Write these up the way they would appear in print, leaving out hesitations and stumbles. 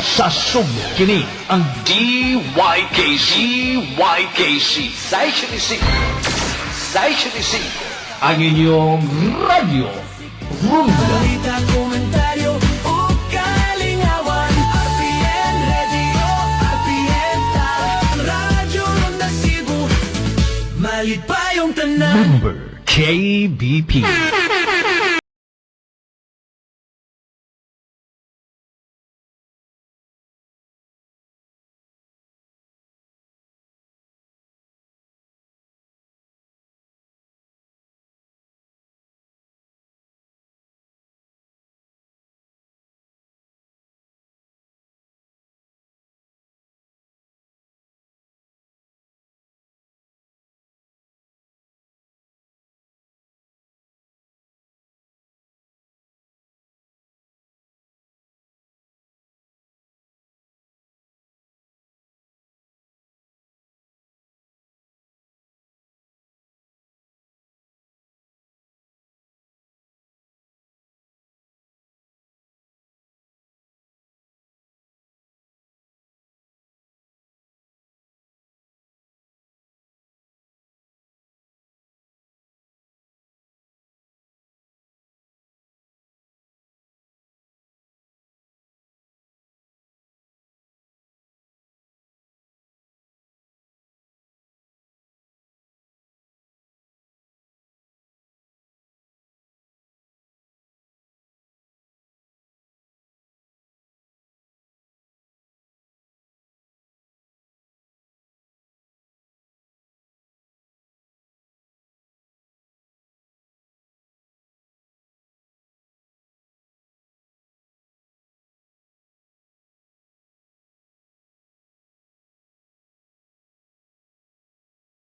Sa Sugbo, kini ang DYKC YKC 675 675 ang inyong radyo Ronda. Balita, komentaryo o kalingawan. RPN Radio, RPN Radyo Ronda Cebu. Malipayong tanan. Member KBP.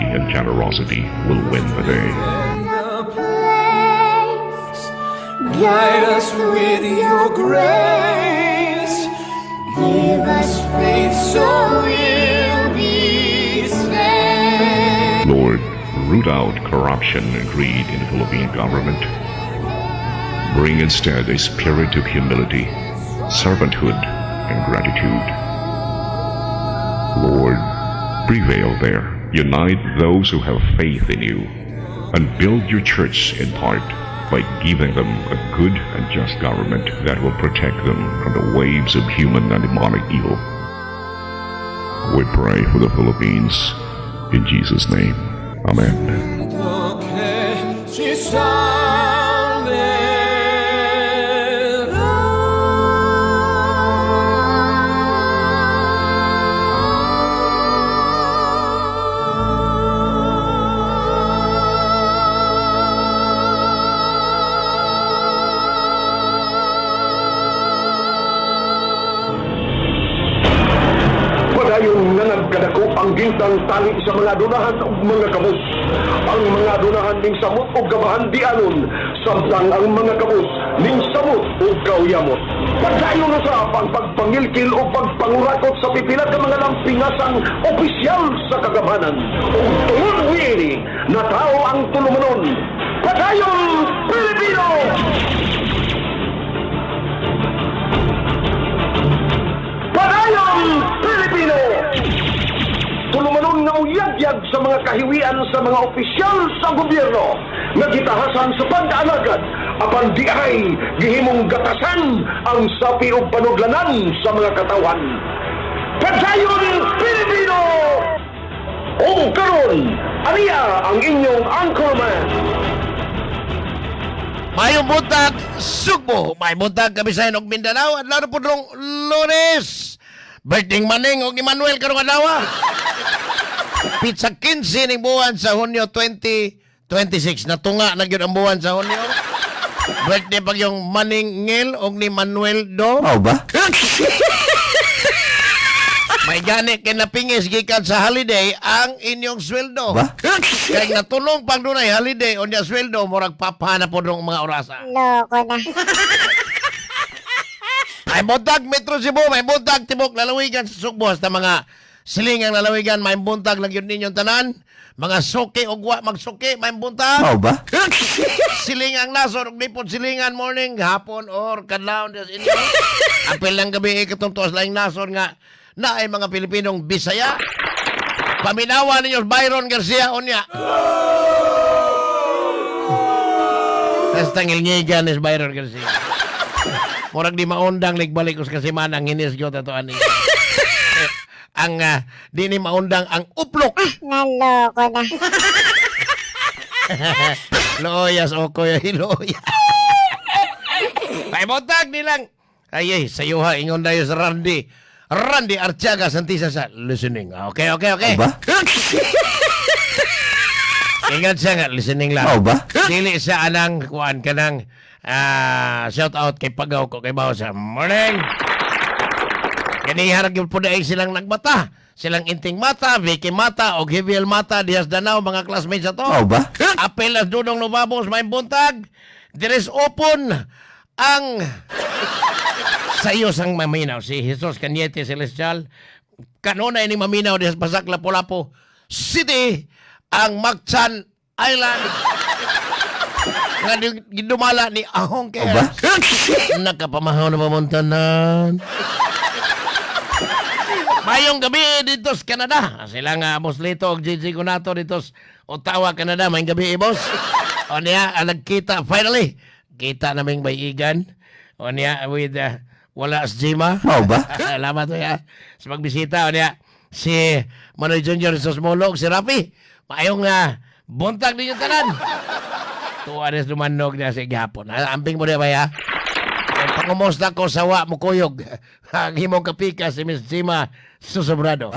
And generosity will win the day. Guide us with your grace. Give us faith so we'll be saved. Lord, root out corruption and greed in the Philippine government. Bring instead a spirit of humility, servanthood, and gratitude. Lord, prevail there. Unite those who have faith in you, and build your church in part by giving them a good and just government that will protect them from the waves of human and demonic evil. We pray for the Philippines. In Jesus' name, Amen. Che ci salverà. Padayon nga nagkadako ang gintang tali sa mga dunahan ug mga kabus. Ang mga dunahan ning samot ug gabahan di anon, samtang ang mga kabus ning samot ug kauyamot. Padayon usab ang pagpangilkil o pagpangurakot sa pipila ka mga lampingasang opisyal sa kagamhanan. Ug tungod niini, natao ang tulumanon. Padayon, Pilipino! Padayon, Pilipino! Tulumanon nga uyagyag sa mga kahiwian sa mga opisyal sa gobyerno nga gitahasan sa pag-alagad apan di ay gihimong gatasan ang sapi ug panudlanan sa mga katawan. Padayon, Pilipino! O karon, aniya ang inyong anchorman. Mayong buntag, Sugbo. Mayong buntag, Kabisayan og Mindanao. At laro po dong Lunes. Birthday Maning og Emmanuel karong adlaw. Pizza 15 ning buwan sa Hunyo 2026. Natunga na gyud ang buwan sa Hunyo. Birthday pag yung Maning Ngel og ni Manuel Do. Mao ba? May gani kay napingis gikan sa holiday ang inyong sweldo. Ba? Kay natulong pang dunay holiday unya sweldo murag papa na po dong mga orasa. Loko na. May buntag Metro Cebu, may buntag tibok lalawigan sa Sugbo sa mga silingang lalawigan, may buntag lang yun ninyong tanan. Mga suki og wa magsuki, may buntag. Mao ba? Silingang nasod ug lipod silingan morning, hapon or kadlawon sa inyo. Apil lang gabi katong tuas laing nason nga naay mga Pilipinong Bisaya. Paminawa ninyo Byron Garcia unya. Tas tangilngigan is Byron Garcia. Murag di maundang ligbalik us kasi man ang hinisgot ato ani. Eh, ang di ni maundang ang uplok. Naloko na. Loyas okoy loya. Paibotag nilang. Ay, ay, sayuha, ingon dayo sa Randy. Randy Artiaga Santisa sa listening. Okay. Ba? Ingat siya nga, listening lang. Mao ba? Dili siya anang, kuan ka nang, shout out kay Pagaw ko kay Bao sa morning. Kaniharag yung po na silang nagmata. Silang Inting Mata, Vicky Mata, o Giviel Mata, Diaz Danao, mga classmates sa to. Mao ba? Apel as Dudong Nubabos, may buntag. There is open ang sa iyo sang maminaw si Jesus Cañete Celestial kanunay ni maminaw diha sa Pasak Lapu-Lapu City ang Mactan Island nga gidumala ni Ahong Mao ba? Kaya nakapamahaw na pamuntanan. Mayong gabi dito sa Canada. Sila nga, Boss Lito og GG Gunato dito sa Ottawa, Canada. Mayong gabi, eh, boss. O niya, nagkita, finally, kita naming bayigan. O niya, with, wala sa Jima. Mao ba? Salamat ya sa pagbisita. O niya, si Manoy Junior Sosmolog, si Rafi. Maayong buntag ninyo tanan. Tuwa na dumanog na sa gihapon. Amping mo na ba ya? Ang pangumusta ko sa wa mukuyog. Ang himong kapika si Miss Jima Susobrado.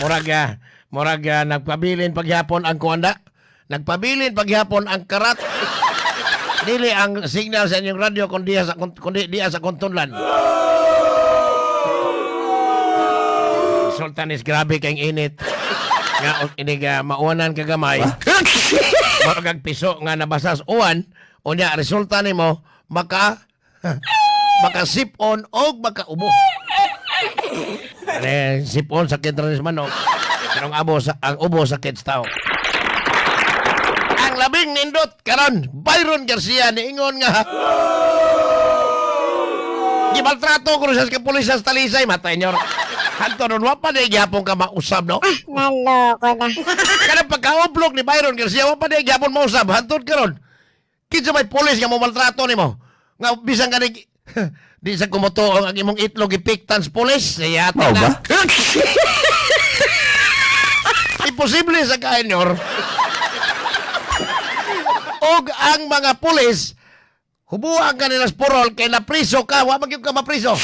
Murag, murag nagpabilin paghapon ang kuanda. Nagpabilin paghapon ang karat. Dili ang signal sa inyong radyo kundi sa kundi diya sa kontunlan. Sultan is grabe kang init. Nga inig mauwanan ka gamay. Murag ang piso nga nabasas uwan, unya resulta nimo maka maka sip on og makaubo. Ane, sip on sakit ra ni manok. Pero ang abo sa ang ubo sakit sa tao. Ang labing nindot karon Byron Garcia niingon nga gimaltrato ko sa kapulis sa Talisay matay nyor. Hanto nun, wa pa na gihapon ka mausab, no? Naloko na. Kanang pagka-ublok ni Byron Garcia, wa pa na gihapon mausab. Hantod karon. Kinsa may pulis nga mo maltrato nimo? Nga bisan ka ni di sa kumuto ang imong itlog ipiktan sa pulis. Siyate Mao na. ba? Imposible sa kaenyor. Og ang mga pulis, hubuan ka nila sa purol kay napriso ka, wa man gyud ka mapriso.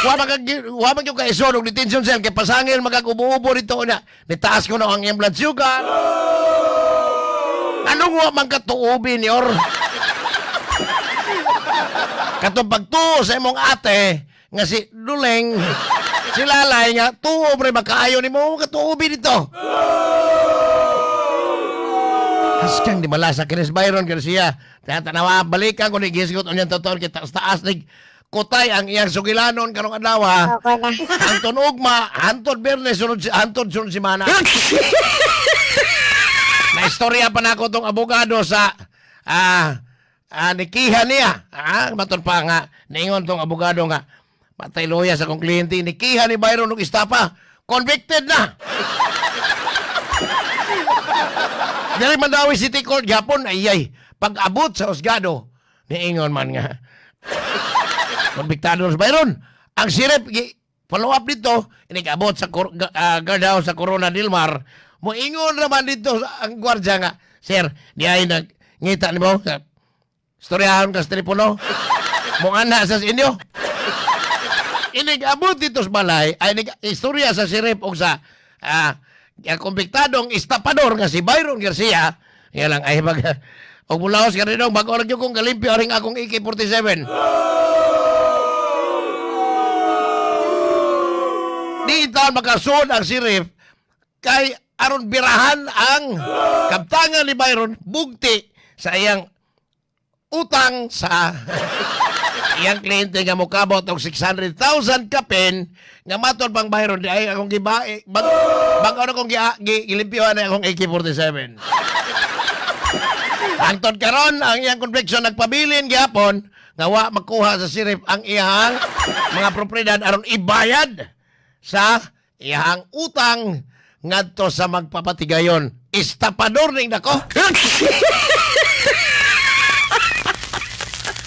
Wa man gyud ka isod og detention cell kay pasangil magag-ubo-ubo dito na. Nitaas ko na ang iyang blood sugar. Anong wa man ka tuubi niyor? Katong pagtuo sa imong ate nga si Duleng, si Lalay nga tuo pre makaayo nimo ka tuubi dito. Haskang di malasa kinis Byron Garcia. Kaya tanawa, balikan ko ni gisgot unyang totoo kita taas ni kutay ang iyang sugilanon karong adlaw. Loko na. Anton Ugma, Anton Bernes, sunod si Anton sunod si Mana. Na istorya pa na ako tong abogado sa nikiha niya. Maton pa nga niingon tong abogado nga patay loya sa akong kliyente nikiha ni Byron og estapa. Convicted na. Dili Mandawi City Court gyapon ay ay pag-abot sa husgado niingon man nga konbiktado si Byron. Ang sirip, follow up dito, inigabot sa guardhouse sa Corona del Mar, moingon naman dito ang gwardiya nga, "Sir, di ay nag ngita ni mo, storyahan ka sa telepono, mo ana sa inyo." Inigabot dito sa balay, ay inig, istorya sa sirip o sa ang konbiktadong estapador nga si Byron Garcia, nga lang ay mag, og mulaos ka rin, bago lang yung kong kalimpyo ring akong AK-47. Di taon makasun ang sirif kay aron birahan ang kaptangan ni Byron bugti sa iyang utang sa iyang kliyente nga mokabot og 600,000 kapin nga matod pang Byron di ay akong gibae bag bag ano kong gilimpyohan na akong AK-47. Hangtod karon ang iyang conviction nagpabilin gihapon nga wa makuha sa sheriff ang iyang mga propiedad aron ibayad sa iyang utang ngadto sa magpapatigayon. Estapador ning dako.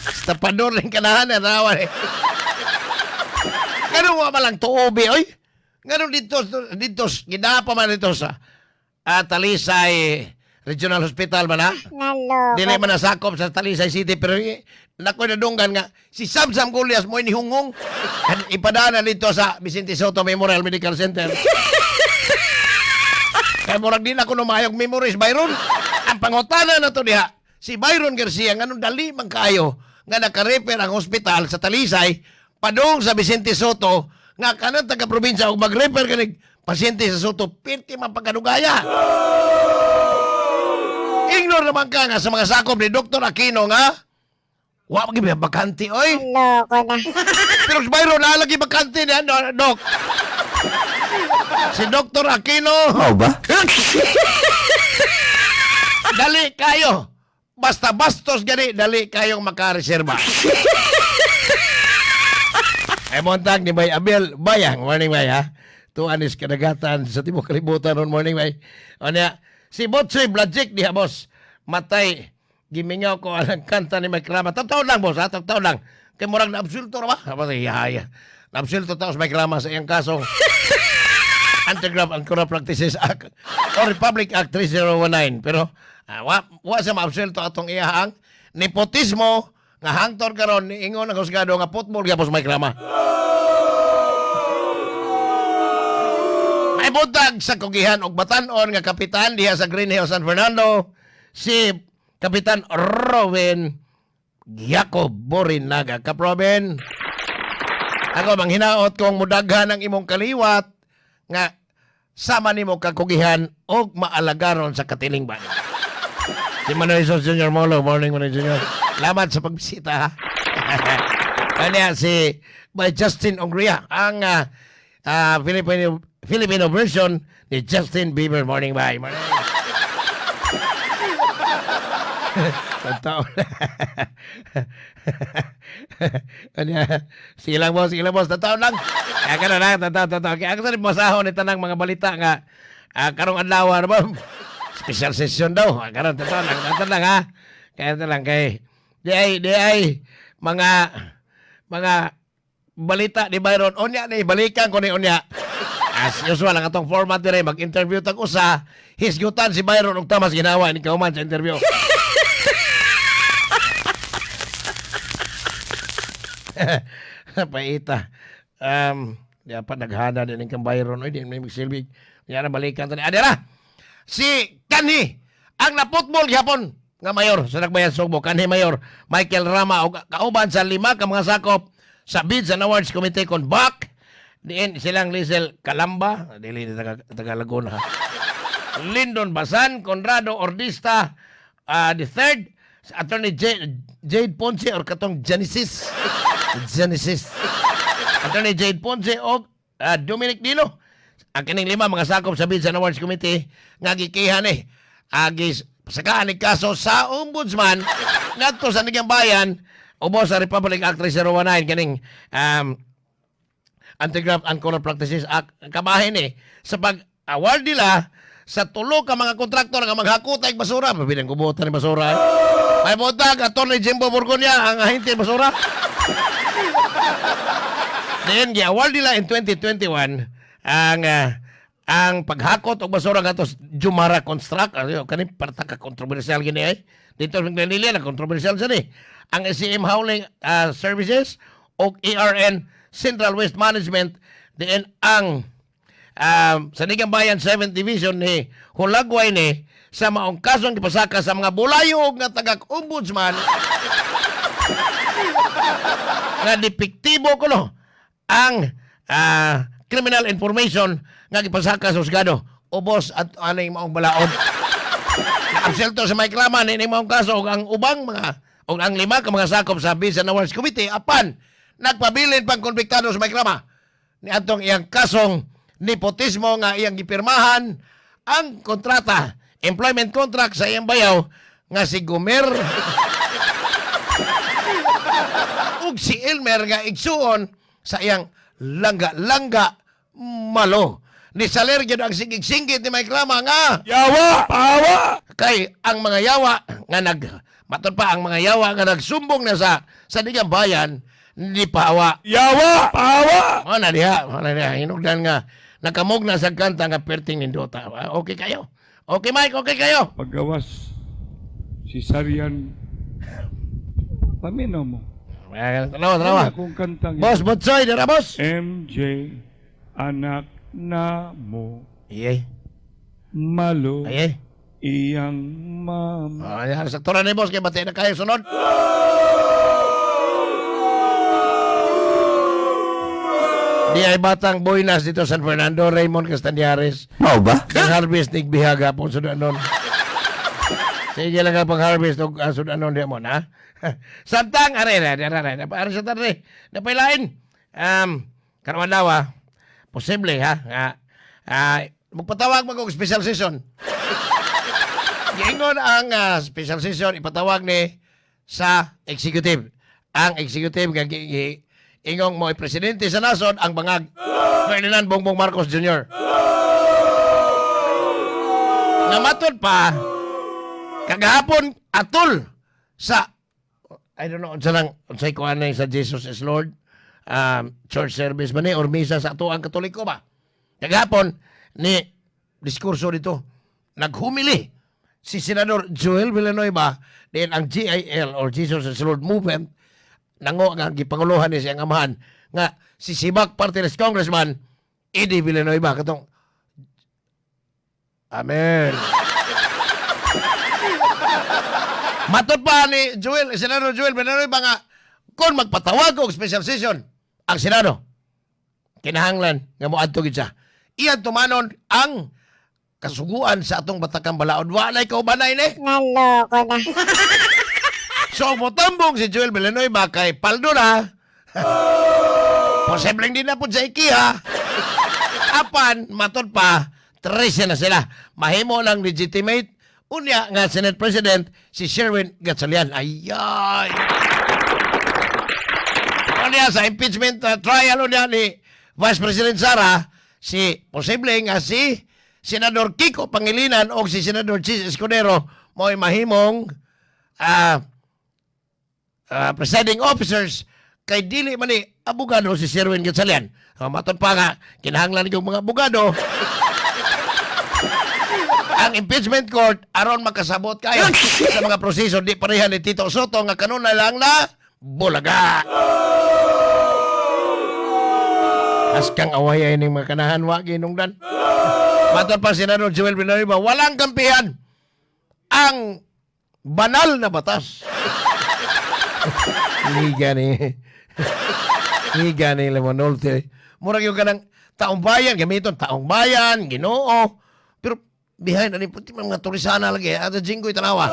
Estapador ning kanahan na rawan eh. Ganun wa man lang tuobi, oy. Ganun dito, dito, gidapa man dito sa Talisay Regional Hospital man ha. Naloko Dili man nasakop sa Talisay City pero nakoy nadunggan nga si Samsam Golias mo ni hungong ipadana dito sa Vicente Soto Memorial Medical Center. Kaya murag di na ko numayog memories Byron. Ang pangutana na to diha, si Byron Garcia nganong dali man kaayo nga naka-refer ang hospital sa Talisay padung sa Vicente Soto nga kanang taga-probinsya og mag-refer kanig pasyente sa Soto pirti man pagkadugaya. Ignore naman ka nga sa mga sakop ni Dr. Aquino nga wa gyud bakante oy. Naloko na. Pero si Byron nalagi bakante niya, no, Doc. Si Dr. Aquino. Mao ba? Dali kayo. Basta bastos gani, dali kayong makareserba. Ay montag ni Bay Abel Bayang. Morning, Bay, ha? Tuan is kadagatan sa tibok kalibutan on morning, Bay. O niya, si Botsoy Blajik diha, boss. Matay, gimingaw ko ang kanta ni Mike Rama. Totoo lang, boss, ha? Totoo lang. Kay murag na-absulto ra ba? Ba, iya, iya. Na-absulto taos Mike Rama sa iyang kasong Anti-Graft and Corrupt Practices Act o Republic Act 3019. Pero wa siya maabsulto atong iyahang nepotismo nga hangtod karon niingon ang husgado nga football gyapon sa Mike Rama. May buntag sa kugihan og batan-on nga kapitan diha sa Green Hill San Fernando, si Kapitan Robin Jacob Borinaga. Kap Robin, ako manghinaot kong mudaghan ang imong kaliwat nga sama nimo kakugihan og maalagaron sa katilingban. Si Manuel Jesus Jr. Molo, morning, Manuel Jr. Salamat sa pagbisita ha. Kanya si by Justin Ongria, ang Filipino Filipino version ni Justin Bieber. Morning, bye. Morning. Totoo. Ano yan? Sige lang, boss. Sige lang, boss. Totoo lang. Kaya ka na lang. Totoo, totoo. Kaya ako sa masahon ni tanang mga balita nga karong adlaw ano ba? Special session daw. Karon totoo lang. Totoo lang ha. Kaya ito lang kay di ay mga balita ni Byron. Unya ni balikan ko ni unya. As usual ang atong format dire mag-interview tag usa, hisgutan si Byron og tamas ginawa ni kauman sa interview. Paita. Di pa naghana din kang Byron oy, di may magsilbi. Yan na balikan tani. Adira. Si Kanhi ang naputbol gihapon nga mayor sa Nagbayan Sugbo, kanhi Mayor Michael Rama og kauban sa lima ka mga sakop sa Bids and Awards Committee kon Bak diin silang Lizel Calamba, dili ni taga Laguna, ha? Lyndon Basan, Conrado Ordista, the third, si Attorney Jade Ponce or katong Genesis. Genesis. Attorney Jade Ponce o Dominic Dino. Ang kining lima mga sakop sa Bids and Awards Committee nga gikihan eh. Agis sakaan ni kaso sa ombudsman ngadto sa Sandiganbayan Bayan ubos sa Republic Act 3019 kaning Anti-Graft and Corrupt Practices Act kabahin eh sa pag-award nila sa tulo ka mga kontraktor nga maghakotay basura. Pabilang kubutan ni basura eh. May buntag, Attorney Jimbo Borgonia, ang ahente basura. Then, gi-award nila in 2021 ang paghakot og basura ngadto sa Jumara Construct. Ano, kani parta ka controversial gini eh. Dito sa Manila na controversial sa ni. Ang SCM Hauling Services o ARN Central Waste Management, then ang Sandiganbayan 7th Division ni hulagway ni sa maong kasong gipasaka sa mga bulayog nga tagak ombudsman nga depektibo kuno ang criminal information nga gipasaka sa husgado ubos at aning maong balaod. Naabselto sa Mike Rama ni maong kaso ug ang ubang mga ug ang lima ka mga sakop sa Bids and Awards Committee, apan nagpabilin pang konbiktado sa Mike Rama ni atong iyang kasong nepotismo nga iyang gipirmahan ang kontrata, employment contract sa iyang bayaw. nga si Gomer ug si Elmer nga igsuon sa iyang langga-langga malo. Ni Saler gyud ang sigig-singgit ni Mike Rama nga Yawa! Pawa! Kay ang mga yawa nga nag matod pa ang mga yawa nga nagsumbong na sa Sandigan Bayan ni pawa. Yawa! Pawa! Mo na diha, mo na diha hinugdan nga nakamog na sa kanta nga perting nindota. Ah, okay kayo. Okay Mike, okay kayo. Paggawas si Sarian, paminaw mo. Eh, tanawa, tanawa. Akong kantang Boss Botsoy, dira boss. MJ, anak na mo, Iye. malo, Aye. iyang mama. Ah, yan, sakto na ni boss kay bati na kayo sunod. Di ay batang Boynas dito San Fernando, Raymond Castañares. Mao ba? Ang harvest nig bihaga pong sudanon. Sige lang ka pang harvest og sudanon di mo na. Samtang are are are are are sa tare. Napailain. Karon daw ah. Posible ha nga magpatawag mag og special session. Giingon ang special session ipatawag ni sa executive. Ang executive nga ingong mo presidente sa nasod ang bangag Ferdinand Bongbong Marcos Jr. Namatod pa kagahapon atol sa, I don't know unsa lang unsay kuan na sa Jesus is Lord church service man ni or misa sa ato ang Katoliko ba. Kagahapon ni diskurso dito naghumili si Senador Joel Villanueva din ang GIL or Jesus is Lord Movement nango nga gipanguluhan ni siyang amahan nga si Sibak Party List Congressman Eddie Villanueva katong. Amen. Matod pa ni Joel, Senador Joel Villanueva nga kung magpatawag og special session ang Senado, kinahanglan nga moadto gid siya. Iyan tumanon ang kasuguan sa atong batakang balaod. Walay kaubanay ni. Naloko na. So, motambong si Joel Villanueva kay Paldo na. Posibleng din na po sa IKEA. Apan, matod pa, 13 na sila. Mahimo lang legitimate. Unya nga Senate President si Sherwin Gatchalian. Ayay! Unya sa impeachment trial unya ni Vice President Sara, si posible nga si Senador Kiko Pangilinan o si Senador Chis Escudero mo'y mahimong presiding officers kay dili man ni abogado si Sherwin Gatchalian. Matod pa nga kinahanglan yung mga abogado ang impeachment court aron makasabot kayo sa mga proseso di pareha ni Tito Soto nga kanunay lang na bulaga. Askang away ay ning mga kanahan wa ginungdan. Matod pa Senador Joel Villanueva, walang kampihan ang banal na batas. Higa ni. Higa ni Lemonolte. Murag yung kanang taong bayan, gamiton taong bayan, Ginoo. Pero behind ani puti mga turisana lagi at Jinggoy tanawa.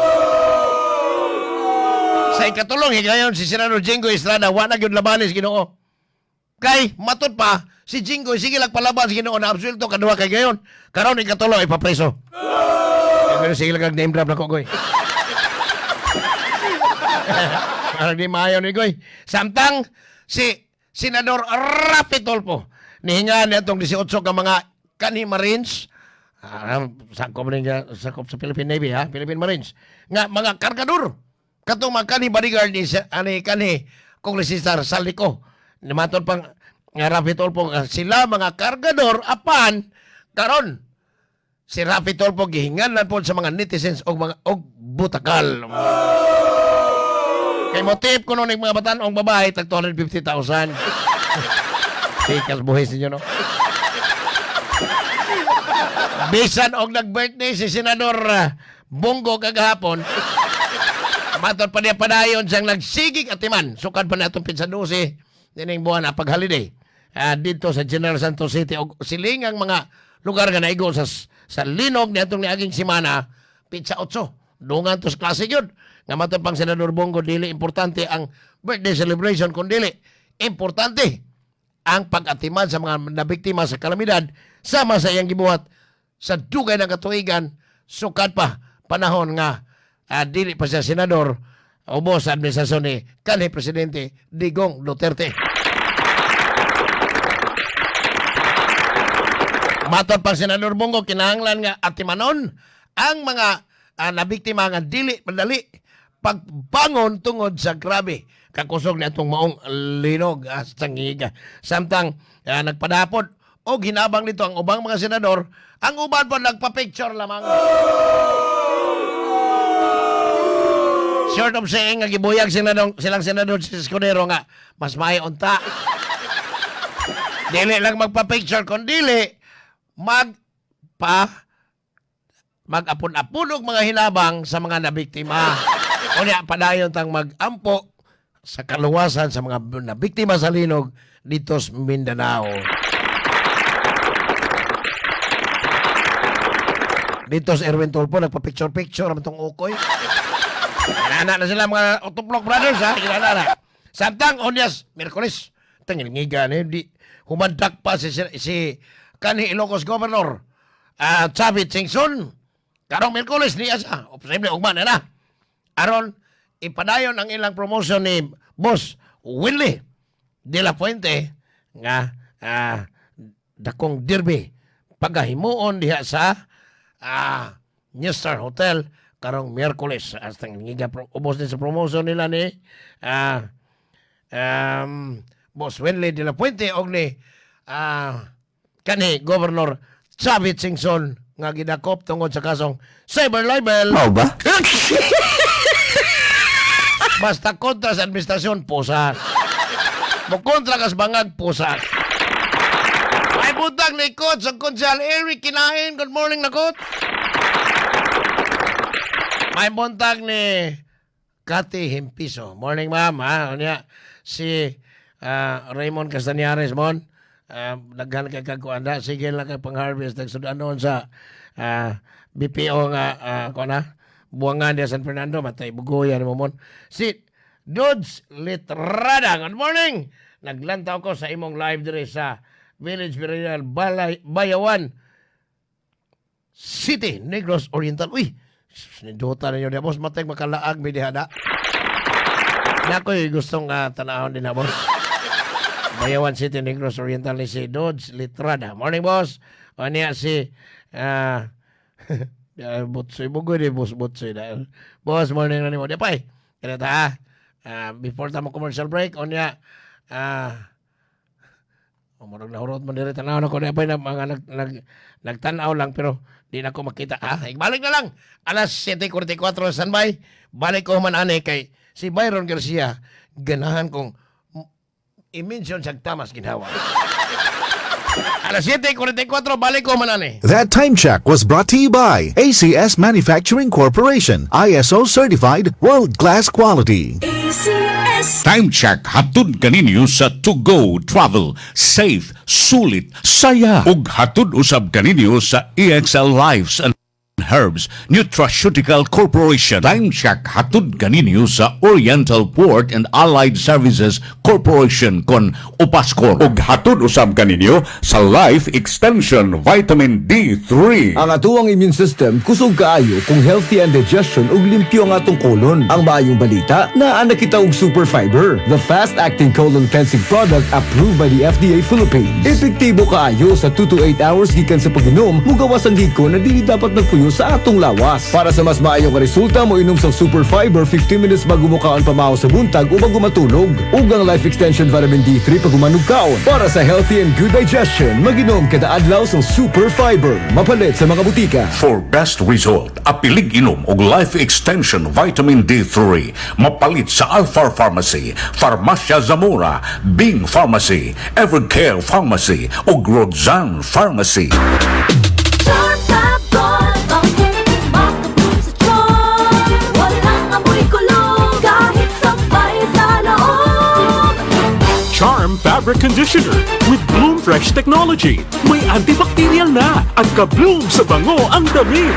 Sa ikatulong higayon si Senador Jinggoy Estrada wa na gyud labanis Ginoo. Kay matod pa si Jinggoy sige lang palaban sa Ginoo na absuelto kaduha kay gayon. Karon ikatulo ipapreso. Pero sige lang kag name drop na ko goy. Parang di maayaw ni Goy. Samtang si Senador Rapi Tulfo nihinga niya itong 18 ka mga kanhi Marines, sakop rin niya, sakop sa Philippine Navy ha, Philippine Marines, nga mga kargador katong mga kanhi bodyguard ni ani kanhi Kongresista Zaldy Co. Nimatod pang nga Rapi Tulfo nga sila mga kargador apan karon si Rapi Tulfo gihingan na po sa mga netizens og mga og butakal. Kay motif kuno ning mga batan-ong babae tag 250,000. Tikas buhis ninyo no. Bisan og nag-birthday si Senador Bong Go kagahapon, matod pa niya padayon siyang nagsigig atiman. Sukad pa na itong pitsa 12 nining buwan na pag-holiday. Dito sa General Santos City og silingang mga lugar nga naigo sa linog niadtong niaging semana, pitsa 8. Dungan to sa klase yun. Nga matod pang Senador Bong Go, dili importante ang birthday celebration kun dili importante ang pag-atiman sa mga nabiktima sa kalamidad sama sa iyang gibuhat sa dugay ng katuigan sukad pa panahon nga Dili pa siya senador, ubos sa administrasyon ni kanhi Presidente Digong Duterte. Matod pa Senador Bong Go, kinahanglan nga atimanon ang mga nabiktima nga dili madali pagbangon tungod sa grabe kakusog ni atong maong linog sa ngiga. Samtang nagpadapod o hinabang nito ang ubang mga senador, ang uban po nagpa-picture lamang. Short of saying nga gibuyag senador, silang senador si Escudero nga mas maayo unta. Dili lang magpa-picture kun dili mag-apon-apon og mga hinabang sa mga nabiktima. Unya padayon tang mag-ampo sa kaluwasan sa mga nabiktima sa linog dito sa Mindanao. Dito sa Erwin Tulfo, nagpa-picture-picture naman tong ukoy. Kinana na sila mga Utuplok Brothers, ha? Kinana na. Samtang, onyas, Miyerkules, tangil ngiga ni, di, humandak pa si kanhi Ilocos Governor, Chavit Singson. Karong Miyerkules niya siya. O, posible, ugma na na. Aron, ipadayon ang ilang promotion ni Boss Willie De La Fuente nga dakong derby pagahimuon diha sa New Star Hotel karong Miyerkules. Hasta ngiga ubos din sa promotion nila ni Boss Willie De La Fuente og ni kanhi Governor Chavit Singson nga gidakop tungod sa kasong cyber libel. Mao ba? Basta kontra sa administrasyon, pusas. Mo kontra kas bangag, pusas. Ay butang ni Coach ang Konsehal Eric Kinain. Good morning na, Coach. May buntag ni Kati Himpiso. Morning, ma'am. Ha? Ano niya? Si Raymond Castañares, mon. Daghan kay kagkuanda. Sige lang kay pang-harvest. Nagsudanon sa BPO nga, kuan na, Buangan niya San Fernando. Matay bugoyan mo, mon. Si Dudes Litrada. Good morning. Naglantaw ko sa imong live dire sa Village Burial Balay, Bayawan City, Negros Oriental. Uy, nindota ninyo diha, boss. Matay makalaag mi diha na. Nakoy gustong tanahon din na, boss. Bayawan City, Negros Oriental ni si Dodge Litrada. Morning, boss. O niya si Butsoy. Bugoy ni boss Butsoy. Dahil. Boss, morning na nimo. Di pa eh. Kaya ta, ha? Before ta mo commercial break, o niya, murag nahurot man diri tanaw na ko di pa na mga nagtan-aw lang pero di na ko makita. Ha? Balik na lang. Alas 7:44 standby. Balik ko man ani kay si Byron Garcia ganahan kong i-mention sa tamas ginhawa. Alas 7:44 balik ko man ani. That time check was brought to you by ACS Manufacturing Corporation, ISO certified world class quality. ACS. Time check hatod kaninyo sa To Go Travel. Safe, sulit, saya. Ug hatod usab kaninyo sa EXL Lives and Herbs Nutraceutical Corporation. Time check hatod kaninyo sa Oriental Port and Allied Services Corporation kon Upascor. Ug hatod usab kaninyo sa Life Extension Vitamin D3. Ang atuang immune system kusog kaayo kung healthy ang digestion ug limpyo ang atong colon. Ang maayong balita, naa na kita og super fiber, the fast-acting colon cleansing product approved by the FDA Philippines. Epektibo kaayo sa 2 to 8 hours gikan sa pag-inom, mugawas ang giko na dili dapat nagpuyo sa atong lawas. Para sa mas maayong resulta, mo inom sa super fiber 15 minutes bago mo kaon pamahaw sa buntag o bago matulog. Ug ang life extension vitamin D3 pag umanog kaon. Para sa healthy and good digestion, maginom kada adlaw sa super fiber. Mapalit sa mga butika. For best result, apilig inom og Life Extension Vitamin D3. Mapalit sa Alpha Pharmacy, Farmacia Zamora, Bing Pharmacy, Evercare Pharmacy ug Roxanne Pharmacy. Charm Fabcon, bangong kumakabog sa charm. Walang amoy kulog kahit sampay sa loob. Charm Fabric Conditioner with Bloom Fresh Technology. May antibacterial na at ka-bloom sa bango ang damit.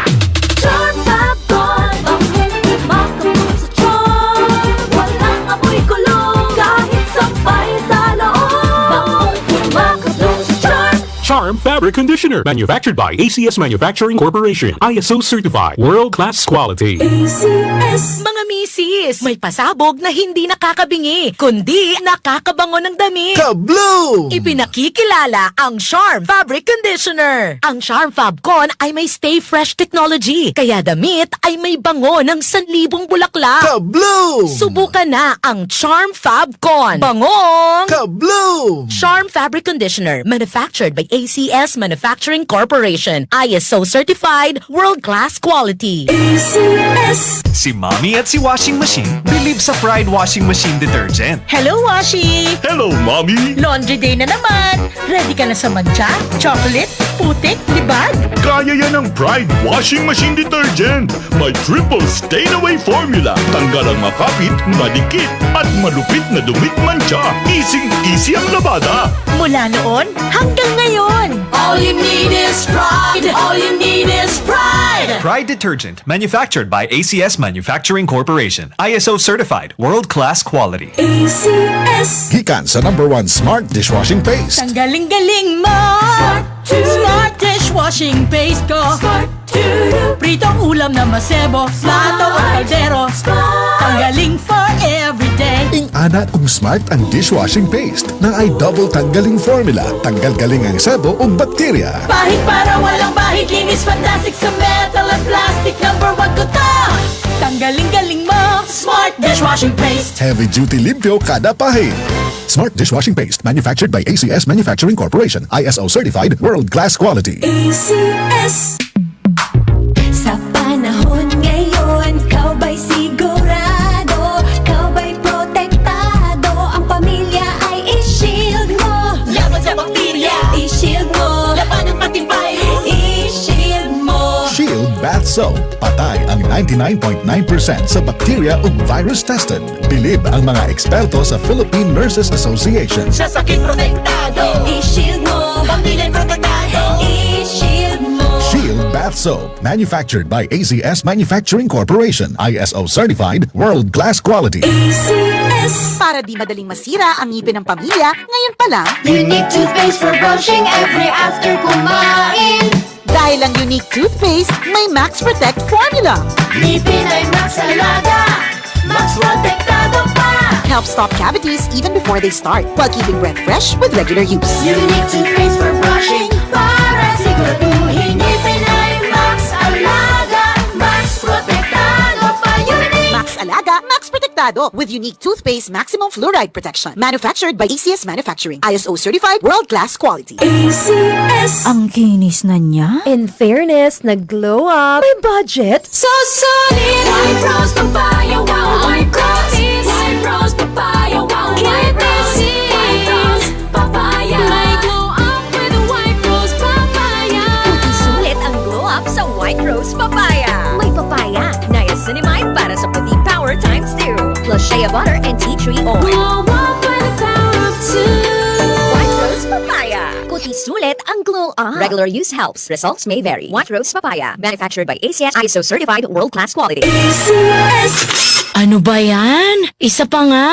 Charm Fabcon, bangong kumakabog sa charm. Walang amoy kulog kahit sampay sa loob. Bangong kumakabog sa charm. Charm Charm Fabric Conditioner. Manufactured by ACS Manufacturing Corporation. ISO Certified. World-class quality. ACS. Mga misis, may pasabog na hindi nakakabingi, kundi nakakabango ng damit. Kabloom! Ipinakikilala ang Charm Fabric Conditioner. Ang Charm Fabcon ay may Stay Fresh technology, kaya damit ay may bango ng sanlibong bulaklak. Kabloom! Subukan na ang Charm Fabcon. Bangong! Kabloom! Charm Fabric Conditioner, manufactured by ACS Manufacturing Corporation. ISO certified, world-class quality. ACS. Si Mommy at si Washing Machine believe sa Pride Washing Machine Detergent. Hello, Washi! Hello, Mommy! Laundry day na naman! Ready ka na sa mantsa, chocolate, putik, libag? Kaya yan ang Pride Washing Machine Detergent. May triple stain-away formula. Tanggal ang makapit, madikit, at malupit na dumi't mantsa. Easy-easy ang labada. Mula noon hanggang ngayon! All you need is pride. All you need is pride. Pride Detergent, manufactured by ACS Manufacturing Corporation. ISO certified, world-class quality. ACS. Gikan sa number one smart dishwashing paste. Tanggaling-galing mo! Smart dishwashing paste ko! Smart. Pritong ulam na masebo, plato o kaldero. Tanggaling for everyday. Ing ana kung smart ang dishwashing paste naay double tanggaling formula. Tanggal galing ang sebo ug bakterya. Bahid para walang bahid, linis fantastic sa metal at plastic. Number one ko to! Tanggaling-galing mo! Smart dishwashing paste! Heavy duty limpyo kada pahid. Smart dishwashing paste manufactured by ACS Manufacturing Corporation. ISO certified, world-class quality. ACS. Sa panahon ngayon, ikaw ba'y sigurado? Ikaw ba'y protektado? Ang pamilya ay i-shield mo. Laban sa bakterya! I-shield mo. Laban ng pati virus! I-shield mo. Shield Bath Soap. Patay ang 99.9% sa bacteria ug virus tested. Bilib ang mga eksperto sa Philippine Nurses Association. Sa sakit protektado! I-shield mo. Pamilya protektado! I-shield mo. Shield Bath Soap. Manufactured by ACS Manufacturing Corporation. ISO certified, world-class quality. ACS. Para di madaling masira ang ngipin ng pamilya, ngayon pa lang, Unique toothpaste for brushing every after kumain. Dahil ang Unique toothpaste, may Max Protect formula. Ngipin ay Max Alaga, Max Protektado pa. Help stop cavities even before they start, while keeping breath fresh with regular use. Unique toothpaste for brushing para siguraduhin ngipin ay Max Alaga, Max Protektado pa. Unique. Max Alaga, Max Protektado with Unique Toothpaste Maximum Fluoride Protection. Manufactured by ACS Manufacturing. ISO certified, world-class quality. ACS. Ang kinis na niya. In fairness, nag-glow up. May budget. So solid! White Rose Papaya, wow, White Rose. White Rose Papaya, wow, White Rose. White Rose Papaya. May glow up with White Rose Papaya. Sulit ang glow up sa White Rose Papaya. May papaya, niacinamide para sa puti power times 2. Plus shea butter and tea tree oil. Glow up with the power of two. White Rose Papaya. Kuti sulit ang glow up. Regular use helps. Results may vary. White Rose Papaya. Manufactured by ACS ISO certified world-class quality. Ano ba yan? Isa pa nga.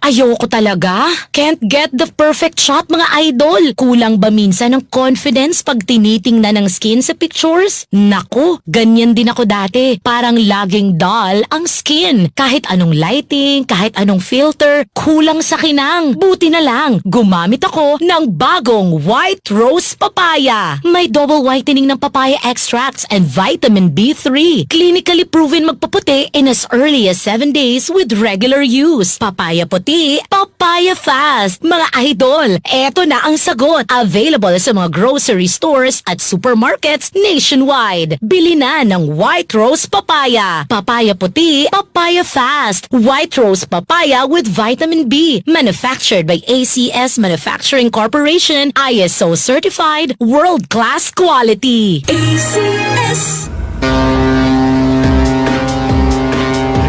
Ayoko talaga. Can't get the perfect shot, mga idol. Kulang ba minsan ng confidence pag tinitingnan ng skin sa pictures? Naku, ganyan din ako dati. Parang laging dull ang skin. Kahit anong lighting, kahit anong filter, kulang sa kinang. Buti na lang, gumamit ako ng bagong White Rose Papaya. May double whitening ng papaya extracts and vitamin B3. Clinically proven magpaputi in as early as 7 days with regular use. Papaya puti, papaya fast. Mga idol, eto na ang sagot. Available sa mga grocery stores at supermarkets nationwide. Bili na ng White Rose Papaya. Papaya puti, papaya fast. White Rose Papaya with vitamin B. Manufactured by ACS Manufacturing Corporation. ISO certified, world-class quality. ACS.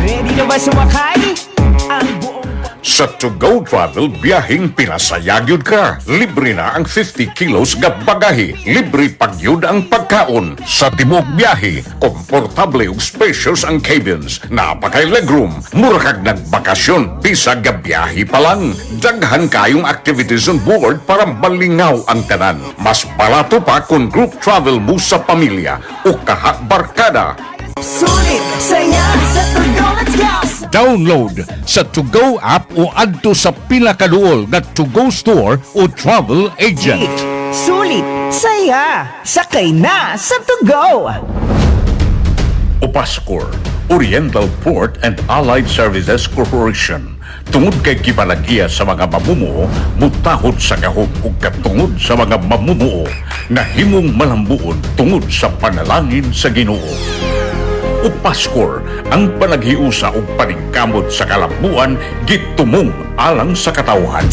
Ready na ba sumakay? Ang buong Sa To Go Travel, biyaheng pinasaya gyud ka. Libre na ang 50 kilos nga bagahe. Libre pagyud ang pagkaon. Sa tibuok biyahe, komportable ug spacious ang cabins. Napakay legroom. Mura kag nagbakasyon, bisag ga biyahe pa lang. Daghan kayong activities on board para malingaw ang tanan. Mas barato pa kung group travel mo sa pamilya o kaha barkada. Sulit, saya, sa To Go, let's go! Download sa To Go app o adto sa pinakaduol nga To Go store o travel agent. Sulit, saya, sakay na sa To Go! Upascor, Oriental Port and Allied Services Corporation. Tungod kay gipalagya sa mga mamumuo, mutahod sa gahom ug katungod sa mga mamumuo, nahimong malambuon tungod sa panalangin sa Ginoo. Upascor, ang panaghiusa ug paningkamot sa kalambuan gitumong alang sa katawhan.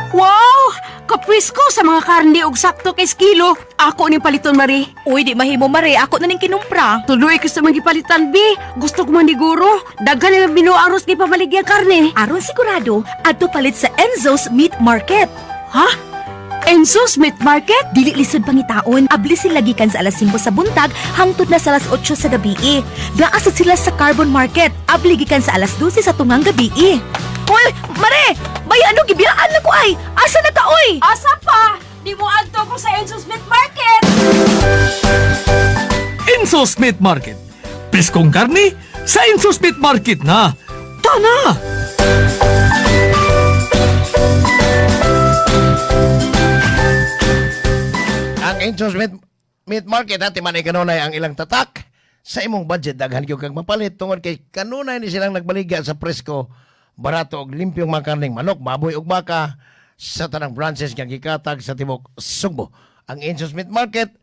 Wow! Kaprisko sa mga karne og sakto kay kilo. Ako ning paliton, Mari. Uy, di mahimo, Mare. Ako na ning kinumpra. Tuloy ko sa mga gipalitan, bi. Gusto ko maniguro. Daghan na binuaros ni pamaligya karne. Aron sigurado, adto palit sa Enzo's Meat Market. Ha? Enzo's Meat Market? Dili lisod pangitaon. Abli sila gikan sa alas 5 sa buntag hangtod na sa alas 8 sa gabi. Naa sad sila sa Carbon Market. Abli gikan sa alas 12 sa tungang gabi. Uy, Mare! Bay ano gibiyaan na ko ay. Asa na ka oy? Asa pa? Di mo adto ko sa Enzo's Meat Market. Enzo's Meat Market. Preskong karne sa Enzo's Meat Market na. Tana! Ang Enzo's Meat Market ati man kanunay ang ilang tatak sa imong budget, daghan gyud kag mapalit tungod kay kanunay ni silang nagbaligya sa presko, barato og limpyong mga karning manok, baboy ug baka sa tanang branches nga gikatag sa tibok Sugbo. Ang Enzo's Meat Market,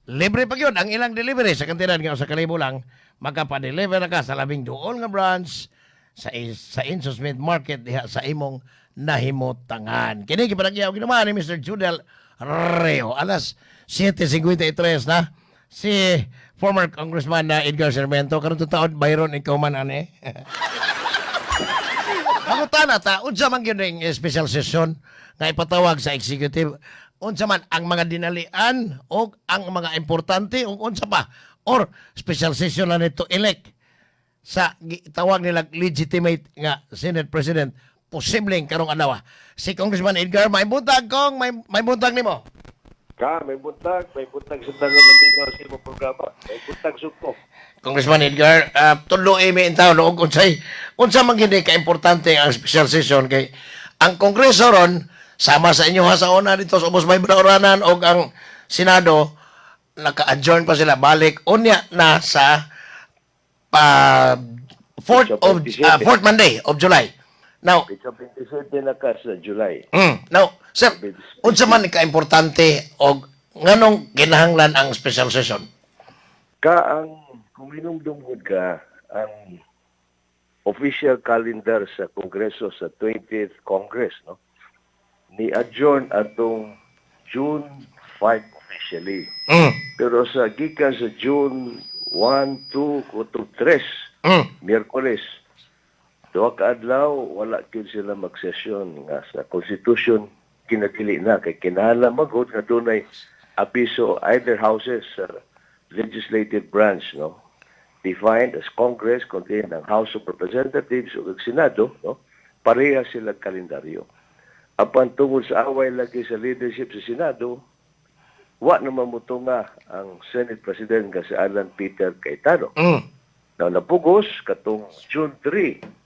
libre pa gyud ang ilang delivery sa kantidad nga 1,000 lang makapa-deliver na ka sa labing duol nga branch sa Enzo's Meat Market diha sa imong nahimutangan. Kini gipanagyaw ginuman ni Mr. Judel Reo. Alas 7:53 na si former Congressman na Edgar Sarmiento karon taon Byron, ikaw man ani. Ako tana ta, unsa man gyud ning special session nga ipatawag sa executive, unsa man ang mga dinalian o ang mga importante o unsa pa, or special session na nito elect sa tawag nila legitimate nga Senate President posibleng karong adlaw? Si Congressman Edgar, may buntag kong, may buntag nimo. Ka, may buntag sa tanan ng binaw sa imong programa. May buntag, Sugbo. Congressman Edgar, tudlo imi in taon og unsa man gyud ka importante ang special session kay ang Kongreso ron sama sa inyo ha sa una dito sa ubos may oranan og ang Senado naka-adjourn pa sila, balik unya na sa fourth Monday of July. Now, Petsa 27 na ka sa July. Now, sir, unsa man ka importante og nganong kinahanglan ang special session? Ka, ang kung hinumdumgod ka, ang official calendar sa Kongreso sa 20th Congress, no? Ni adjourn atong June 5 officially. Pero sa gikan sa June 1, 2, kutob 3, Miyerkules, duha ka adlaw wala gyud sila magsesyon nga sa Constitution kinadili na kay kinahanglan magud nga dunay abiso either houses sa legislative branch, no, defined as Congress, contain ang House of Representatives ug ang Senado, no, pareha sila kalendaryo. Apan tungod sa away lagi sa leadership sa Senado, wa naman motunga ang Senate President nga si Alan Peter Cayetano. Now, napugos katong June 3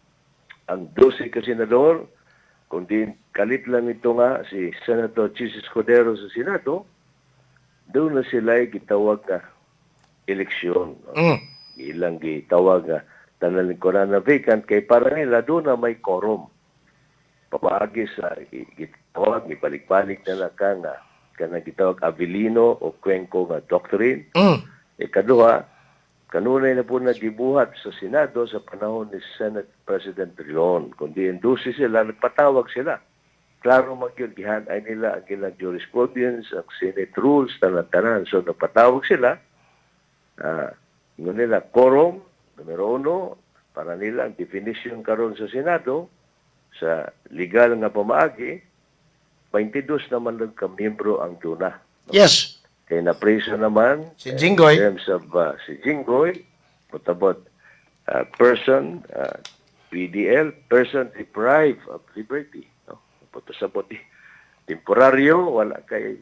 ang 12 ka senador, kundi kalit lang ito nga si Senator Chis Escudero sa Senado, doon na sila gitawag na eleksyon. No? Ilang gitawag nga tanan lingkuran na vacant kay para nila doon na may quorum. Papaagi sa gitawag, may balik-balik na lang ka nga kanang gitawag Avelino o Cuenco nga doctrine. Ikaduha, kanunay na po nagibuhat sa Senado sa panahon ni Senate President Drilon. Kundi indusi sila, nagpatawag sila. Klaro man gyud, gihan-ay nila ang ilang jurisprudence, ang Senate rules, tanan-tanan. So nagpatawag sila, ingon nila, quorum, numero 1, Para nila, ang definition karon sa Senado, sa legal nga pamaagi, 22 naman lang ka miyembro ang duna. Kay napreso naman si Jinggoy. In terms of si Jinggoy, what about person, PDL, person deprived of liberty. No? Puto sa temporaryo, wala kay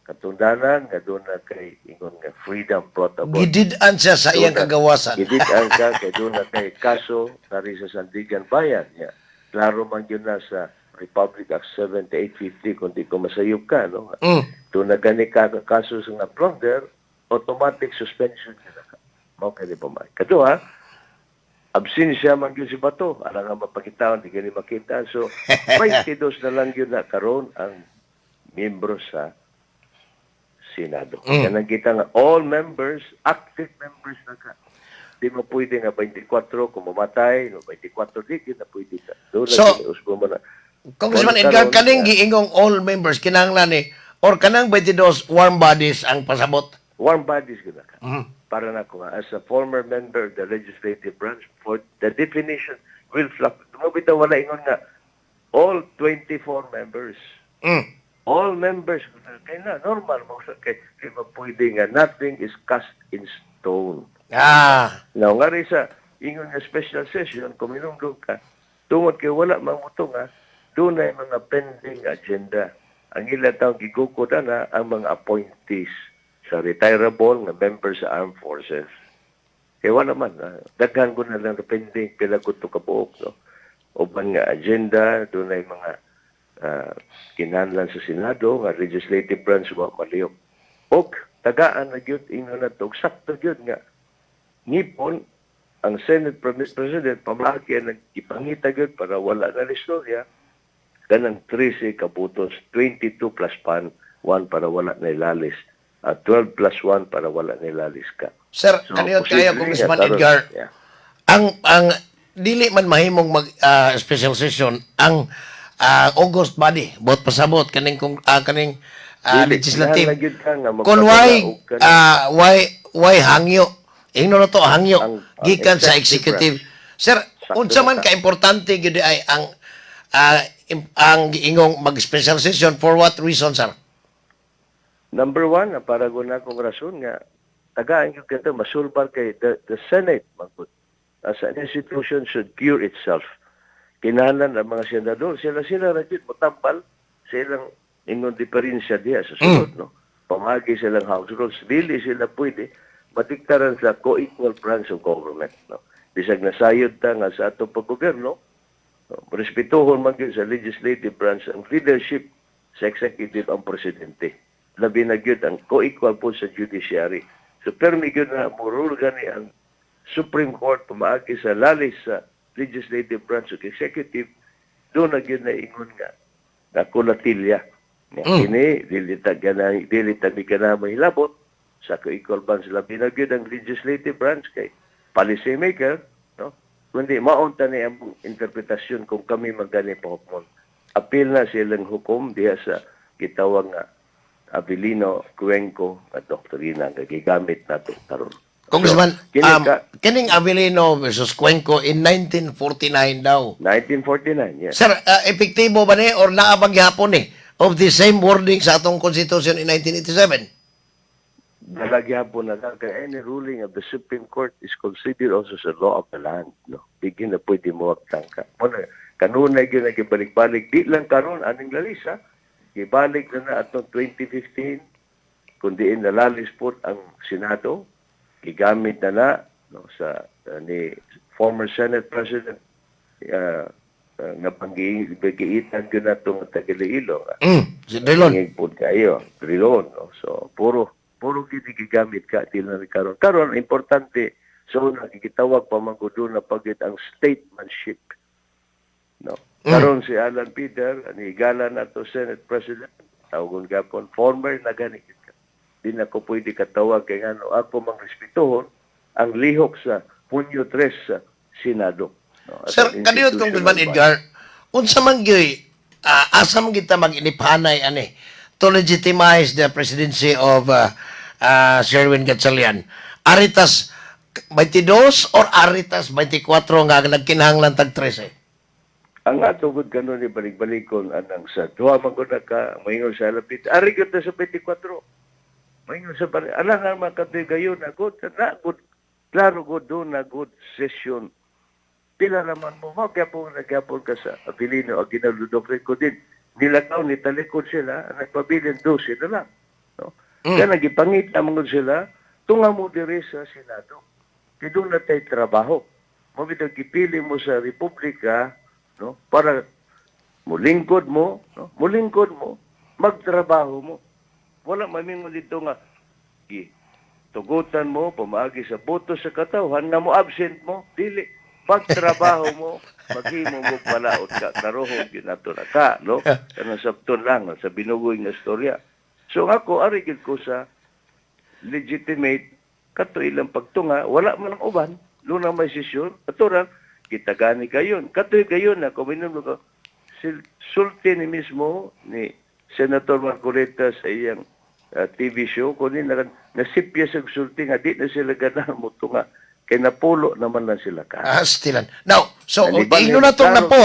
katundanan, nga doon na kay ingon nga freedom brought about. Gidid-an siya sa iyang kagawasan. Gidid-an ka, kay doon na kay kaso, kari sa Sandiganbayan. Yeah. Klaro man yun na sa Republic Act 7850, kung di ko masayop ka, no? Doon na gani ka kaso sa nga plunder, automatic suspension ka na ka. Mao kay di pa man. Kaduha, absensya man yun si Bato. Ala nga mapakitaon, di gani makita. So, 22 na lang yun na karon ang miyembro sa Senado. Kanang kita nga all members, active members na ka. Di mo pwede nga 24 kung mamatay, no 24 di gyud na pwede ka. Doon So, na usbo mo na. Congressman Karon, Edgar, kaning giingong all members kinahanglan ni or kanang 22 warm bodies ang pasabot? Warm bodies gyud na ka. Para na ko as a former member of the legislative branch, for the definition will flop. Mo bitaw wala ingon nga all 24 members. All members kay na normal mo sa kay di ba pwede nga nothing is cast in stone. Now nga rin sa ingon nga special session kung minumdum ka tungod kay wala mamuto nga doon ay mga pending agenda. Ang ila taong gigukod na ang mga appointees sa retirable nga members sa armed forces. Kaya wala man. Daghan ko na lang na pending pila ko to kabuok. No? Uban nga agenda, doon ay mga kinahanglan sa Senado, nga legislative branch wa maliyok. Og tagaan na gyud ingon na to, sakto gyud nga ngipon ang Senate President pamaki ang ipangita gyud para wala na istorya kanang 13 kabutos, 22 plus pan 1 para wala na ilalis, at 12 plus 1 para wala na ilalis ka. Sir, So, kaniyot posible kayo, nga Congressman karon, Edgar, ang dili man mahimong mag special session ang august body, bot pasabot kaning kung kaning Dili, legislative. kinahanglan gyud ka nga Kung why magpadala og kanang- why hangyo, ingno na to hangyo Ang gikan sa executive executive. Sir, Sakto unsa na man ka. ka-importante gyud ay ang ang giingong mag special session, for what reason, sir? Number one, ang para na akong rason nga tagaan gyud kato masulbar kay the Senate magpud as an institution should cure itself. Kinahanglan ang mga senador, sila-sila ra gyud motambal sa ilang ingon diferensya diha sa sulod, no? Pamagi silang house rules, dili sila pwede madiktaran sa co-equal branch of government, no? Bisag nasayod ta nga sa atong paggobyerno, no, respetuhon man gyud sa legislative branch ang leadership sa executive, ang presidente. Labi na gyud ang co-equal po sa judiciary. So permi gyud na murul gani ang Supreme Court pamaagi sa lalis sa legislative branch ug executive, doon na gyud na ingon nga nakulatilya. Nga kini dili ta gana, dili ta mi gana mahilabot sa co-equal branch, labi na gyud ang legislative branch kay policy maker, no? Kundi maunta ni ang interpretasyon kung kami magani pahukmon. Apil na silang hukom diha sa gitawag nga Avelino Cuenco nga doktrina nga gigamit nato karon. Congressman, So, kini kining Avelino versus Cuenco in 1949 daw. 1949, yes. Sir, epektibo ba ni or naa ba gihapon ni of the same wording sa atong constitution in 1987? Nalagyapon na lang kay any ruling of the Supreme Court is considered also as a law of the land. No? Di gyud na pwede mo tangka. Muna, kanunay gyud na gibalik-balik. Di lang karon aning lalisa. Gibalik na na atong 2015 kung diin nalalis po ang Senado, gigamit na na, no, sa ni former Senate President nga panggiitan gyud nato nga taga-Iloilo. Si Drilon. Tingig pod kayo, Drilon. No? So, puro puro gid gigamit ka di na karon. Karon importante so nakikitawag pa man gud na pagit ang statesmanship. No. Karon si Alan Peter ani gala nato Senate President, tawagon gapon former na gani ka. Di na ko pwede katawag kay ngano ako mang respetuhon ang lihok sa Hunyo 3 sa Senado. No, as Sir, an kaniyot, institutional Congressman body. Edgar, unsa man gyud asa man kita mag-inipanay ani to legitimize the presidency of Sherwin Gatchalian? Aritas 22 or aritas 24 nga nagkinahanglan tag 13? Ang ato gud kanon ni balik-balikon anang sa duha man gud na ka moingon sa lapit. Ari gyud ta sa 24. Moingon sa balik. Ala nga man katoy gayon na good na good. Klaro gud do na good session. Pila naman mo mao gyapon na gyapon ka sa Abilino ang ginaludok ko din. Nilakaw ni talikod sila, nagpabilin 12 na lang. No? Kaya nagipangita man gud sila, tunga mo diri sa Senado. Kay doon na tay trabaho. Mo bitaw gipili mo sa Republika, no, para mulingkod mo, no, mulingkod mo, magtrabaho mo. Wala mamingon dito nga gi tugutan mo pamaagi sa boto sa katawhan nga mo absent mo, dili pagtrabaho mo, maghimo mo palaot ka, karohon gyud nato na ka, no? Kanang sabton lang sa binugoy nga istorya. So ako ari gyud ko sa legitimate kato ilang pagtunga, wala man ang uban, doon ang may sesyon, ato ra, kitagani kayon. Katoy kayon na, kuminom ko, sulti ni mismo ni Senator Marcoleta sa iyang TV show, kunin na nasipya sa sulti nga, di na sila ganahan mo tunga, kay napulo naman lang sila ka. Astilan. Now, so, Naliban ingno na itong klaro napo,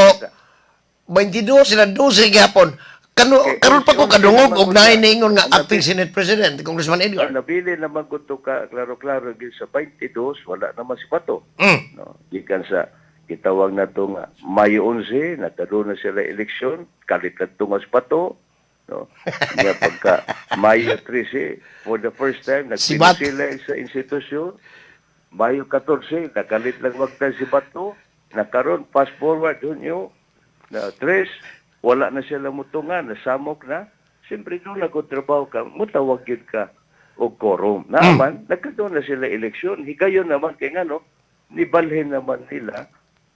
22 sila 12 gihapon. Kano, karon pa ko kadungog og naay niingon nga acting Senate President, Congressman Edgar. Ang nabili naman ko to ka, klaro-klaro gyud sa 22, wala naman si Bato. No, gikan sa gitawag na to nga Mayo 11, nagkaroon na sila eleksyon, kalit na to nga si Bato. No? Nga pagka Mayo 13, for the first time, Si nagpino Bat- sila sa institusyon. Mayo 14, nakalit lang wagtan si Bato. Nakaroon, fast forward, Hunyo, na 3, wala na sila mutungan, nasamok na. Siyempre, doon na kung trabaho ka, mutawag yun ka o quorum. Naaman, nagkaroon na sila eleksyon. Higayon naman, kay nga no, nibalhin naman nila,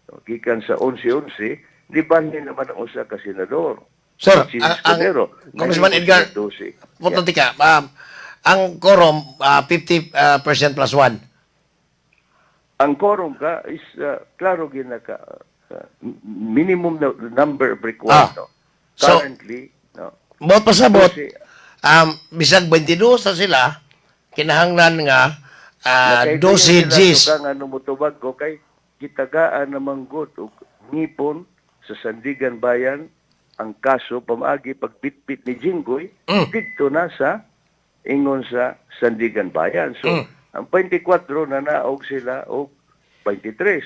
no, gikan sa 11-11, nibalhin naman ang usa ka senador. Sir, Si ang Escudero. Congressman Ngayon, Edgar, 12. Punta ka, ang quorum, 50% plus 1. Ang quorum ka is klaro gyud na ka minimum na number required. No? So, Currently, no. Bot pasabot, Kasi, bisag 22 sa sila, kinahanglan nga Nakaigayon 12 sila Gs. tuka nga numutubag ko kay gitagaan namang gut og ngipon sa Sandigan Bayan ang kaso pamaagi pagbitbit ni Jinggoy didto na sa ingon sa Sandigan Bayan. So ang 24 na naog sila og 23.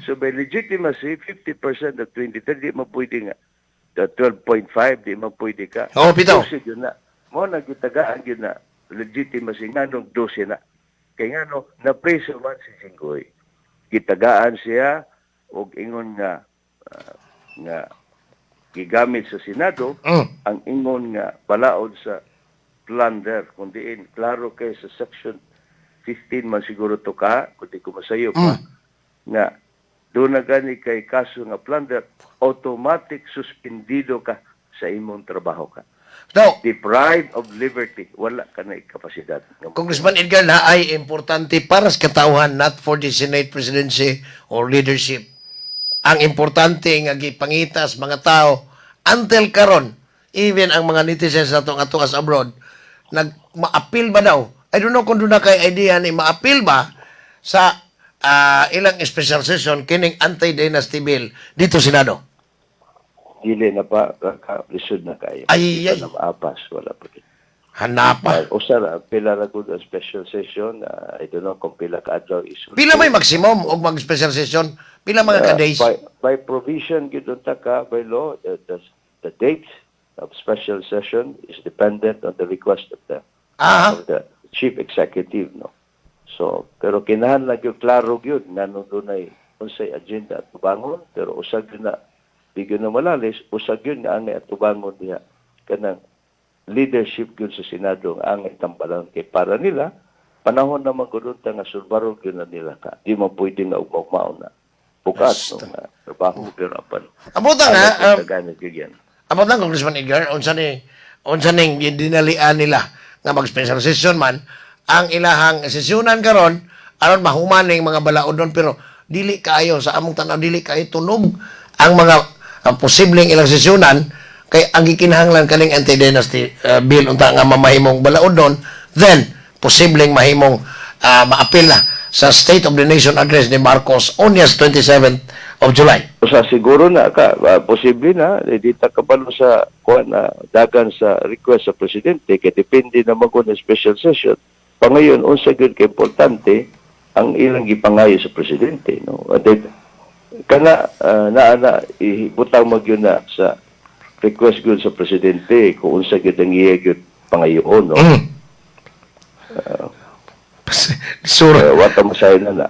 So by legitimacy 50% of 23 di man pwede nga the 12.5 di man pwede ka. Oo, pito. 12 yun na. Mo na gitagaan yun na legitimacy nga nung 12 na. Kay nga no, napreso man si Jinggoy. Gitagaan siya og ingon nga nga gigamit sa Senado ang ingon nga balaod sa plunder kung diin klaro kay sa section 15 man siguro to ka kung di ko masayo pa nga doon na gani kay kaso nga plunder automatic suspendido ka sa imong trabaho ka. No. Deprived of liberty, wala ka na kapasidad. Congressman Edgar, na ay importante para sa katawhan, not for the Senate presidency or leadership. Ang importante nga gipangitas mga tao until karon, even ang mga netizens nato nga tuas abroad, nag maapil ba daw? I don't know kung doon na kay idea ni maapil ba sa ilang special session kining anti-dynasty bill dito Senado. Dili na pa, lisod na kayo. Ay, ay. Na maapas, wala pa. Hanapa. Usa ra, pila ra gud ang special session, I don't know kung pila ka adlaw isulti. Pila may maximum og mag special session? Pila mga ka days? By provision gyud unta ka by law, the date of special session is dependent on the request of the of the chief executive, no. So, pero kinahanglan gyud klaro gyud nganong dunay unsay agenda at tubangon, pero usag gyud na di gyud na malalis, usag gyud nga angay atubangon diha kanang leadership gyud sa Senado nga angay tambalan kay para nila panahon naman gud unta nga sulbaron gyud na nila ka. Di man pwede nga ugmaugmaon na bukas no nga trabaho pero apan. Abot nga, gyud yan. Abot lang, Congressman Edgar, unsa ning gidinalian nila nga mag-special session man ang ilahang sesyonan karon aron mahuman ning mga balaod doon, pero dili kaayo sa among tan-aw, dili kaayo tunog ang mga ang posibleng ilang sesyonan kay ang gikinahanglan kaning anti-dynasty bill unta nga mamahimong balaod doon, then posibleng mahimong maapil na sa State of the Nation Address ni Marcos on yes 27th of July. Sa siguro na ka posible na eh, di ta kabalo sa kuan na dagan sa request sa presidente kay depende na man ng special session. Pangayon unsa gyud ka importante ang ilang gipangayo sa presidente, no. At then, kana naa na ibutang magyud na sa request gyud sa presidente kung unsa gyud ang iya gyud pangayoon, no. Sura. Wata masayo na na.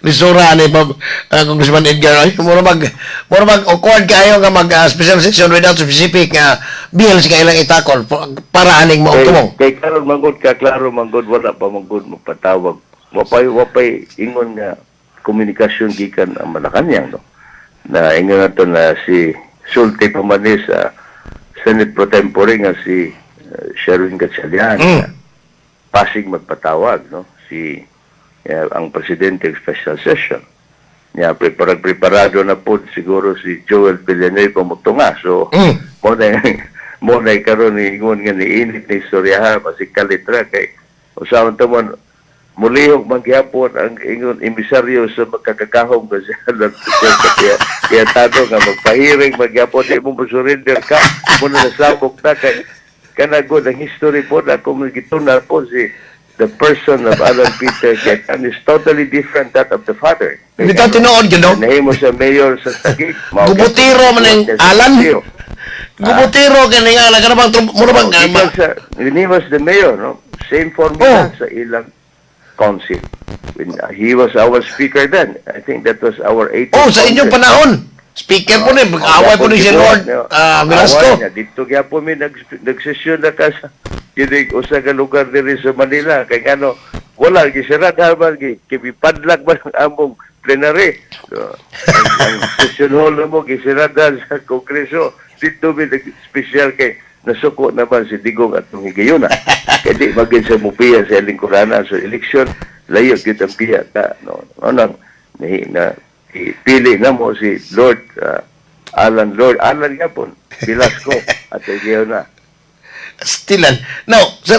Lisura ni Bob, Congressman Edgar, ay, mura mag awkward kayo nga mag special session without specific nga bills nga ilang itakol para aning mo tumong. Kay karon manggod ka klaro manggod wala pa manggod magpatawag. Wapay ingon nga komunikasyon gikan ang Malacanang, no. Na ingon nato na si sulti pa man ni sa Senate pro tempore nga si Sherwin Gatchalian. Pasig magpatawag, no, si ang presidente ng special session. Ya, preparado na po siguro si Joel Villanueva mutunga. So, mo na karon ni ingon nga niinit ni istorya masig kalitra kay usahan ta man mulihok man gihapon ang ingon emisaryo sa magkakagahom nga si Alan kaya kaya tato nga magpahiring magyapon di mo surrender ka mo na nasabog ta kay kana good ang history po na kung gitunar po si the person of Alan Peter Cayetano is totally different that of the father. Bitaw tinuod gyud, no? Nahimo sa mayor sa Taguig. Mao Gubutiro man ang Alan. Gubutiro kani nga kana bang mura bang Gikan sa, when he was the mayor, no? Same formula sa ilang council. When he was our speaker then, I think that was our 18th Oh, sa inyong Congress. panahon. Speaker po ni, away po ni si Lord Velasco. Away niya. Dito gyapon mi nagsesyon na ka sa kinig usa ka lugar diri sa Manila kay ngano wala gisirad man gi kibipadlag man ang among plenary. So, ang session hall na mo gisirada sa Kongreso. Dito mi nag-special kay nasuko naman si Digong at itong higayuna. Kay di magin sa mupiya sa lingkuranan sa eleksyon, layo gyud ang piya ta. No, ano na, na pili na mo si Lord Alan Lord Alan gapon Velasco at higayuna. Stilan. Now, sir,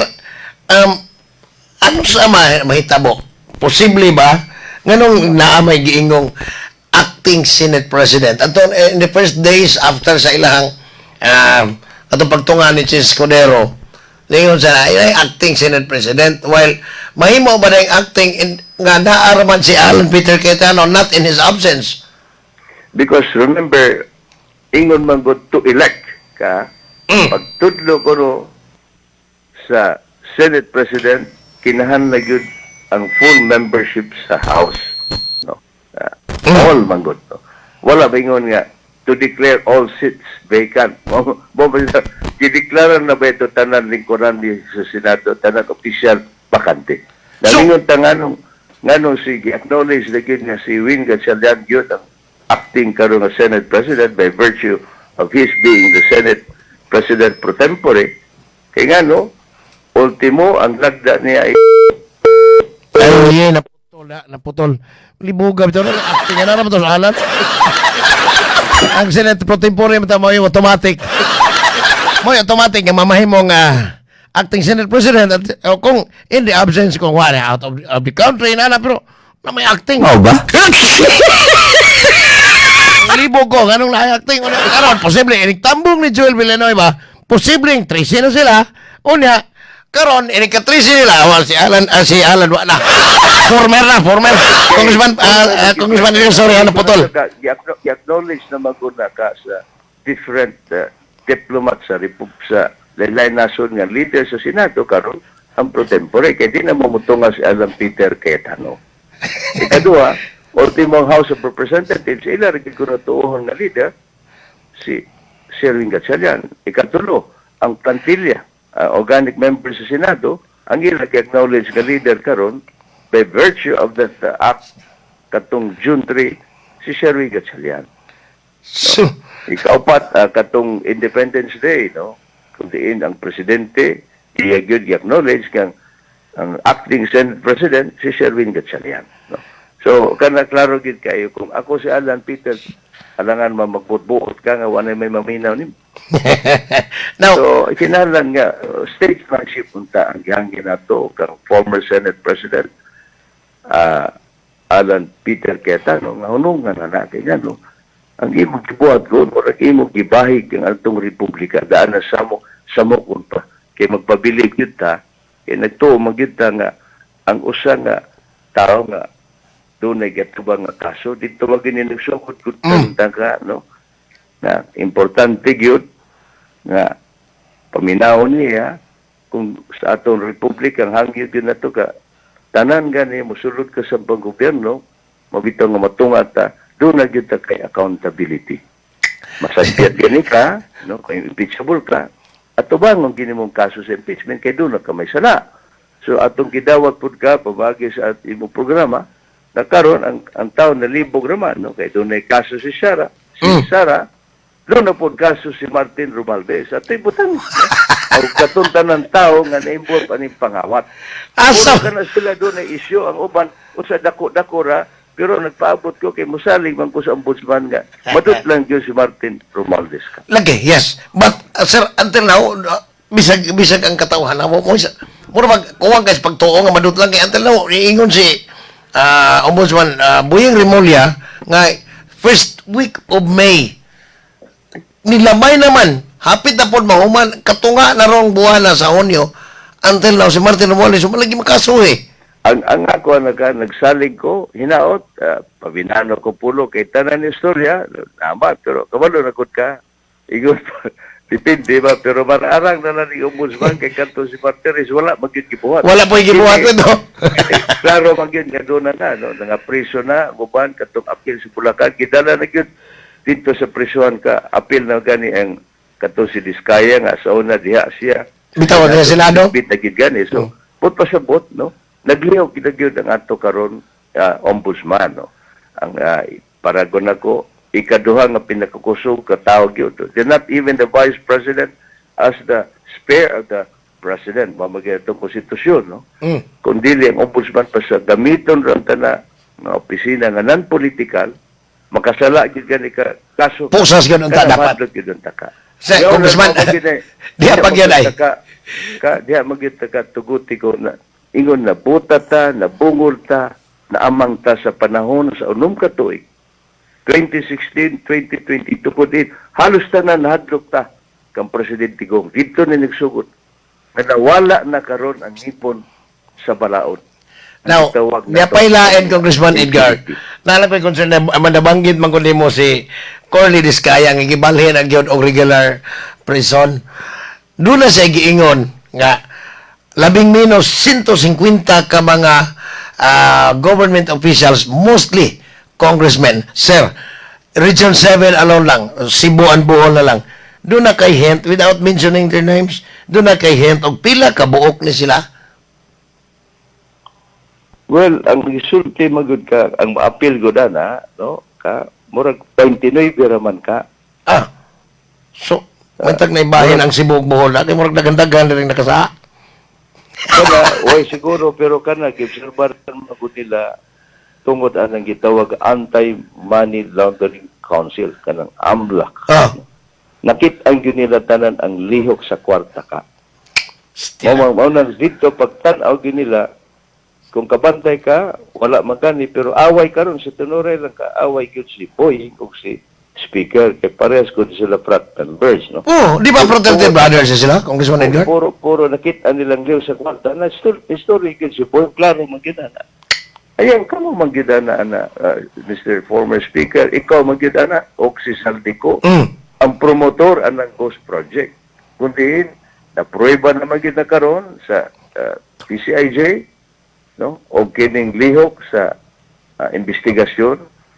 ano sa mahitabo? Posible ba nganong naa may giingong acting Senate President? Ato in the first days after sa ilahang atong pagtunga ni Chiz Escudero, ningon sa ay acting Senate President while mahimo ba na yung acting in, nga naa man si Alan Peter Cayetano not in his absence? Because remember, ingon man gud to elect ka, pagtudlo ko no sa Senate President, kinahanglan gyud ang full membership sa House. No. All man gud, no. Wala ba ingon nga to declare all seats vacant. Mo ba siya, gideklara na ba ito tanan lingkuran ni sa Senado, tanan official bakante. Nalingon ta nganong si acknowledge na gyud nga si Win Gatchalian gyud ang acting karon nga Senate President by virtue of his being the Senate President pro tempore. Kay ngano, ultimo ang lagda niya ay Ay, yeah, naputol na, naputol. Libuga bitaw na acting na naman to sa Alan. Ang Senate pro tempore mo mo yung automatic. Mo yung automatic nga mamahimong acting Senate President at kung in the absence kung wala out of the country na na pero na may acting. Mao ba? Libog ko, ganong na acting. Una, karon posible inig tambong ni Joel Villanueva, posibleng 13 na sila. Unya, karon inig ka 13 nila, awal si Alan wa na. Former na, former. Congressman, sorry, ano putol. I-acknowledge na maguna ka sa different diplomat sa sa lain nason nga leader sa Senado karon ang pro tempore kay di na mamutunga si Alan Peter Cayetano. Ikaduha, ultimo ang House of Representatives ila rin kuno tuohon nga leader si Sherwin Gatchalian. Ikatulo, ang plantilla, organic member sa Senado, ang ila acknowledge nga leader karon by virtue of that act katong June 3 si Sherwin Gatchalian. So, Ikaupat, katong Independence Day, no? Kung diin ang presidente, iya gyud gi-acknowledge kang ang acting Senate President si Sherwin Gatchalian, no? So, kana klaro gyud kayo kung ako si Alan Peter, alangan ma magbuot ka nga wala may maminaw nimo. Now, so, kinahanglan nga statesmanship unta ang gihangin nato kang former Senate President. Alan Peter Cayetano nga hunungan na na kay ngano ang imong gibuhat ko, murag imong gibahig ang atong republika, daan na samo samokon pa kay magpabilib gyud ta, kay nagtuo man gyud ta nga ang usa nga tao nga dunay gatubang nga kaso dito wag gini nagsugod gud ka, no, na importante gyud nga paminawon niya kung sa atong republika ang hangyo gyud nato ka tanan gani mosulod ka sa panggobyerno, mabitaw nga matunga ta, doon na gyud ta kay accountability. Masagpiyat gani ka, no, kung impeachable ka, at tubangon gini mong kaso sa impeachment kay doon na ka may sala. So atong gidawat pud ka pamagi sa imong programa na karon ang tao nalibog raman, no, kay doon na kaso si Sara, si Sara, doon na pud kaso si Martin Romualdez. At butang ang katuntan ng tao nga na-involve aning pangawat. Asa? Puro ka na sila doon na isyu ang uban usa dako-dako ra, pero nagpaabot ko kay musalig man ko sa ombudsman nga madut lang gyud si Martin Romualdez ka. Lagi, yes. But, sir, until now, bisag bisag ang katawhan mo mo mura mag kuwang guys pagtuo nga madut lang kay until now iingon si Ombudsman Boying Remulla nga first week of May, nilamay naman, hapit na pod mahuman katunga na rong buwan na sa Hunyo, until now si Martin Romualdez wala lagi makaso eh. Ang ako nagsalig ko hinaot, pabinano ko pulo kay tanan ni istorya tama, pero kabalo na gud ka ingon, depende ba, pero mararang na lang ni ombudsman kay kanto si Martinez wala magyud gibuhat. Wala po gibuhat ito. Klaro man gyud nga doon na na, no, nga priso na guban katong apil sa Bulacan, gidala na gyud dito sa prisuhan ka, apil na gani ang katong si Diskaya nga sa una diha siya. Bitaw na sa Senado? Bit na gyud gani. So put pa sa bot, no, naglihok gyud gyud ang ato karon ombudsman, no, ang paragon nako ikaduha nga pinakakusog ka tao gyud. They're not even the vice president as the spare of the president mao magyud itong konstitusyon, no, kung dili ang ombudsman pa sa gamiton ra ta na nga opisina nga non-political, makasala gyud gani ka kaso. Pusas gyud unta Kana dapat. madlog gyud unta ka. Sir, Diha Congressman, mo gyud eh, diha pa gyud ay. Ka diha magyud ta ka tuguti ko na ingon na buta ta, na bungol ta, na amang ta sa panahon sa 6 ka tuig 2016, 2022 ko din halos tanan nahadlok ta kang Presidente Gong dito ni nagsugod nga nawala na karon ang ngipon sa balaod. Now, Tawag na niya to. pailain, Congressman Edgar. Naalala ko yung concern na nabanggit man ko nimo si Curly Discaya nga gibalhin ang gyud og regular prison. Doon na siya giingon nga labing menos 150 ka mga government officials, mostly congressmen. Sir, Region 7 alone lang, Cebu and Bohol na lang. Doon na kay hint, without mentioning their names, doon na kay hint og pila ka buok ni sila. Well, ang gisulti magud ka, ang maapil gud ana, no? Ka murag 29 ra man ka. Ah. So, mantag na ibahin ang Cebu ug Bohol, kay murag daghan-daghan na rin nakasaa. Kana, way siguro, pero kana giobserbar magud nila tungod anang gitawag Anti-Money Laundering Council, kanang AMLAC. Nakit-an gyud nila tanan ang lihok sa kwarta ka. Mao mao nang dito pagtan-aw gyud nila kung kabantay ka, wala man gani, pero away karon sa tinuray lang ka, away gyud si Boy kung si speaker kay parehas gud sila frat members, no? Oh, di ba Protected Brothers sila, Congressman Edgar? Puro puro nakita nilang liw sa kwarta na story, story gyud si Boy, klaro man gyud ana. Ayan, kamo man gyud ana, ana, Mr. Former Speaker, ikaw man gyud ana, og si Zaldy Co, ang promotor anang Ghost Project. Kundi na pruweba naman gyud na karon sa PCIJ, no? O kining lihok sa investigasyon,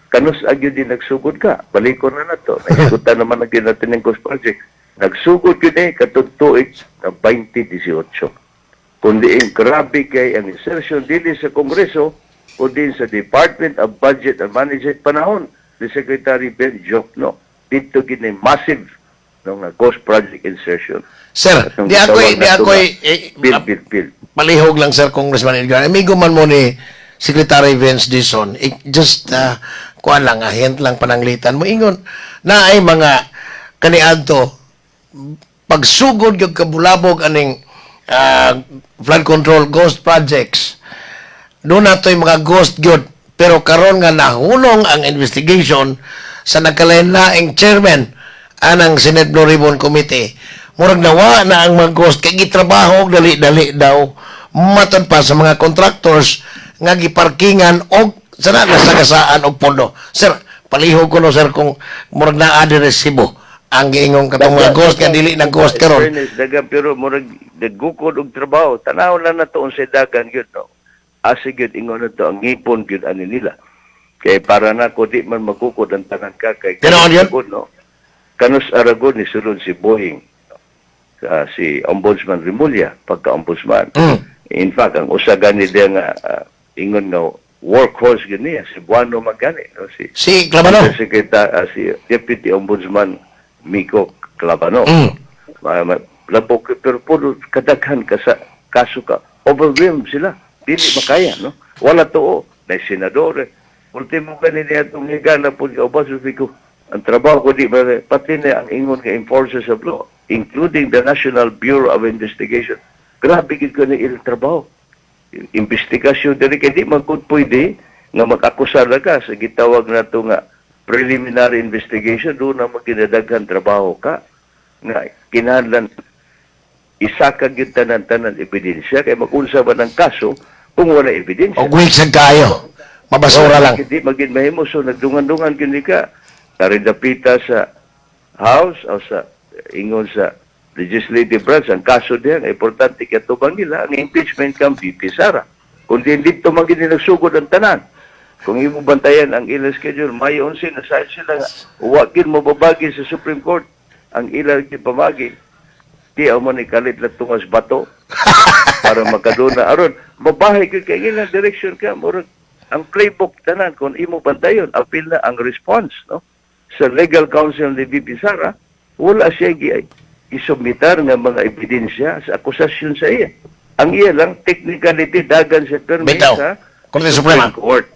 kanus gyud din nagsugod ka. Balikon na nato. Naisgutan naman na gyud natin ng Ghost Project. Nagsugod gyud eh katong tuig na 2018. Kundi ang grabe kay ang insertion dili sa Kongreso kundi sa Department of Budget and Management panahon ni Secretary Ben Diokno. Dito gini massive, no, nga Ghost Project insertion. Sir, Atong di ako gitawag di nato ako nga bill, bill, bill. Palihog lang, sir, Congressman Edgar. Amigo man mo ni Secretary Vince Dizon, just kuan lang, hint lang pananglitan mo ingon na ay mga kaniadto pagsugod gyud kabulabog aning flood control ghost projects. Doon na to'y mga ghost gyud. Pero karon nga nahunong ang investigation sa nagkalain-laing chairman anang Senate Blue Ribbon Committee. Murag nawa na ang mga ghost kay gitrabaho og dali-dali daw matod pa sa mga contractors nga giparkingan og sana nasagasaan og pondo. Sir, palihog ko no, sir, kung murag naa diri resibo ang giingong katong mga ghost nga dili na ghost karon. Fairness, dagan, pero murag nagukod og trabaho. Tanaw lang na to unsay dagan gyud, no. Asa gyud ingon na to ang ngipon gyud ani nila. Kay para na ko di man magukod ang tangan ka kay Tinuod yun? Aragon, no. Kanus Aragon ni sulod si Bohing, no? Si Ombudsman Remulla pagka ombudsman. In fact, ang usa gani diya nga ingon nga workhorse gyud niya si Buano Magani, no? Si Si Clavano. Si Deputy Ombudsman Mico Clavano. Labok pero puro kadaghan ka sa kaso ka. Overwhelmed sila. Dili makaya, no? Wala to na senador, eh. Ultimo gani niya itong higana po ni Obaso ko. Ang trabaho ko di ba, pati na ang ingon nga enforcers of law, including the National Bureau of Investigation. Grabe gid ko ni ilang trabaho. Investigasyon diri kay di man gud pwede nga mag-akusar na ka sa gitawag na to nga preliminary investigation, doon na maginadaghan trabaho ka nga kinahanglan isaka gyud tanan-tanan ebidensya kay mag-unsa ba ng kaso kung wala ebidensya? Og weak sad kaayo. Mabasura lang. Hindi magin mahimo, so nagdungan-dungan gyud ni ka karidapita sa House o sa ingon sa legislative branch ang kaso diyan. Importante kay tubang nila ang impeachment kang VP Sara. Kung di dito man gid nagsugod ang tanan, kung imo bantayan ang ilang schedule, Mayo 11 na sila nga wa gid mo babagi sa Supreme Court ang ilang gipamagi. Di amo ni kalit lang tungas bato para makaduna aron mabahay gyud kay ilang direction ka. Murag ang playbook tanan, kung imo bantayon, apil na ang response, no, sa legal counsel ni VP Sara, wala siya gisubmitar nga mga ebidensya sa akusasyon sa iya. Ang iya lang technicality, dagan sa permi Bitaw. sa Korte Suprema. Supreme Court.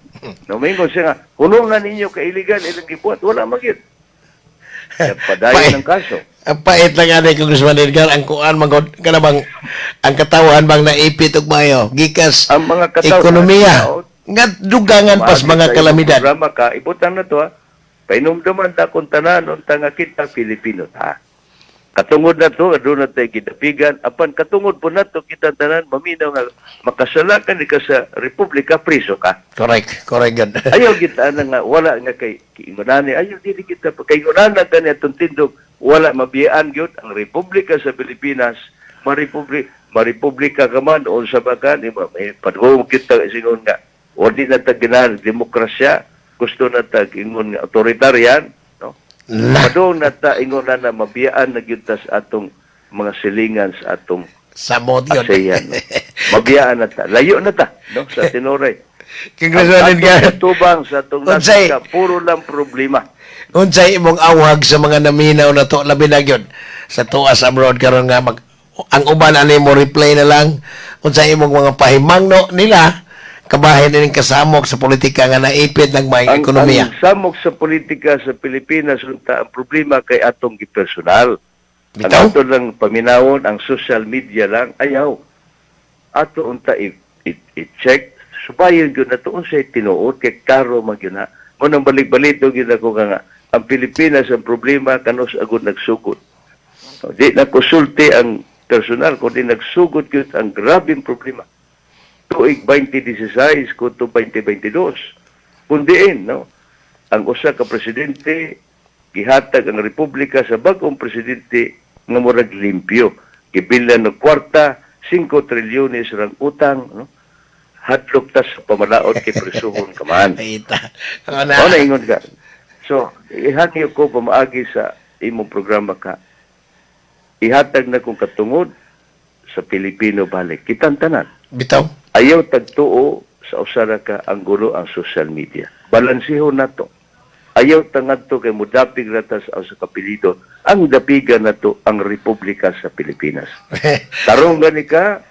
No, mingon siya nga hunungan ninyo ka illegal ilang gibuhat, wala magyud. Padayon ang kaso. Ang pait lang ani, Congressman Edgar, ang kuan man gud kana bang ang katawhan bang naipit og mayo gikas ang mga katawhan ekonomiya nga dugangan pas Maagi mga sa imong kalamidad. Programa ka, ibutang na to ha. Painumduman ta kung tanan unta nga kita Pilipino ta. Katungod na to, aduna tayo gidapigan, apan katungod po na to kita tanan maminaw nga makasala ka ni ka sa republika, priso ka. Correct, correct gud. Ayaw kita na nga wala nga kay kiingonani, ayaw dili kita kay ingonana gani atong tindog, wala mabiyaan gyud ang republika sa Pilipinas, marepublika ka man o sa bagan, di ba, may padhong kita singon nga o di na ta ganahan demokrasya, gusto na ta ingon nga authoritarian, no? Padung na ta ingon na na mabiyaan na gyud ta sa atong mga silingan sa atong Samot yun. ASEAN, no? Mabiyaan na ta, layo na ta, no, sa tinuray. Congressman Ang Edgar. atong tubang sa atong nasod ka, puro lang problema. Unsay imong awhag sa mga naminaw na to, labi na gyud sa tuas abroad karon nga mag ang uban ani mo replay na lang, unsay imong mga pahimangno nila kabahin ining kasamok sa politika nga naipit ng may ekonomiya? Ang samok sa politika sa Pilipinas, unta, ang problema kay atong gipersonal. Ang ato lang paminawon, ang social media lang, ayaw. Ato unta i-check, subayon gyud na to unsay tinuod kay klaro man gyud na. Mo nang balik-balito gyud ako nga ang Pilipinas ang problema kanus agud nagsugod. No, di na konsulti ang personal kundi nagsugod gyud ang grabeng problema. Tuig 2016 kuto 2022. Kundiin, no? Ang usa ka presidente gihatag ang republika sa bag-ong presidente nga murag limpyo. Gibilan og kwarta, 5 trilyones rang utang, no? Hadlok ta sa pamalaod kay presuhon ka man. Ita. O naingon ka. So, ihangyo ko pamaagi sa imong programa ka. Ihatag na kong katungod sa Pilipino balik. Kitang tanan. Bitaw. Ayaw tagtuo sa usara ka anggulo ang social media. Balansihon na to. Ayaw tangad to kay mudapig ra ta sa usa ka apelyido. Ang dapigan na to ang Republika sa Pilipinas. Tarong gani ka,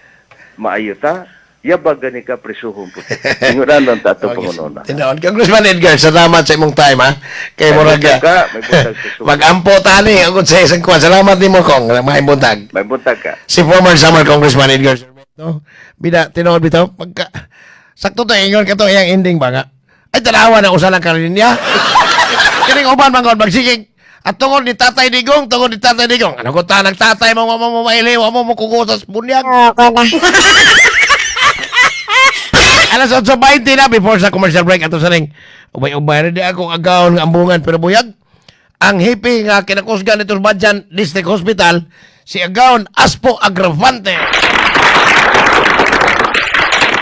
maayo ta, yabag gani ka, presuhon po. Ingon lang ta atong pangununa. Tinuod. Congressman Edgar, salamat sa imong time ha. Kay murag May buntag ka, may buntag sa susunod. Mag-ampo tani agud sa isang kuwan. Salamat nimo, Kong. May buntag. May buntag ka. Si former Samar Congressman Edgar Sarmiento. Bida, tinuod bitaw pagka Sakto to ingon kato iyang ending ba nga. Ay tanawa na usa lang ka linya. Kining uban man gud magsigig. At tungod ni Tatay Digong, tungod ni Tatay Digong. Ano ko ta nagtatay mo mo mo maili, wa mo mo kukusas bunyag. Alas 8:20 na before sa commercial break ato sa ring ubay-ubay rin di akong agawon nga ambungan pero buyag. Ang hippie nga kinakusgan nito sa Badjan District Hospital, si Agaon Aspo Agravante.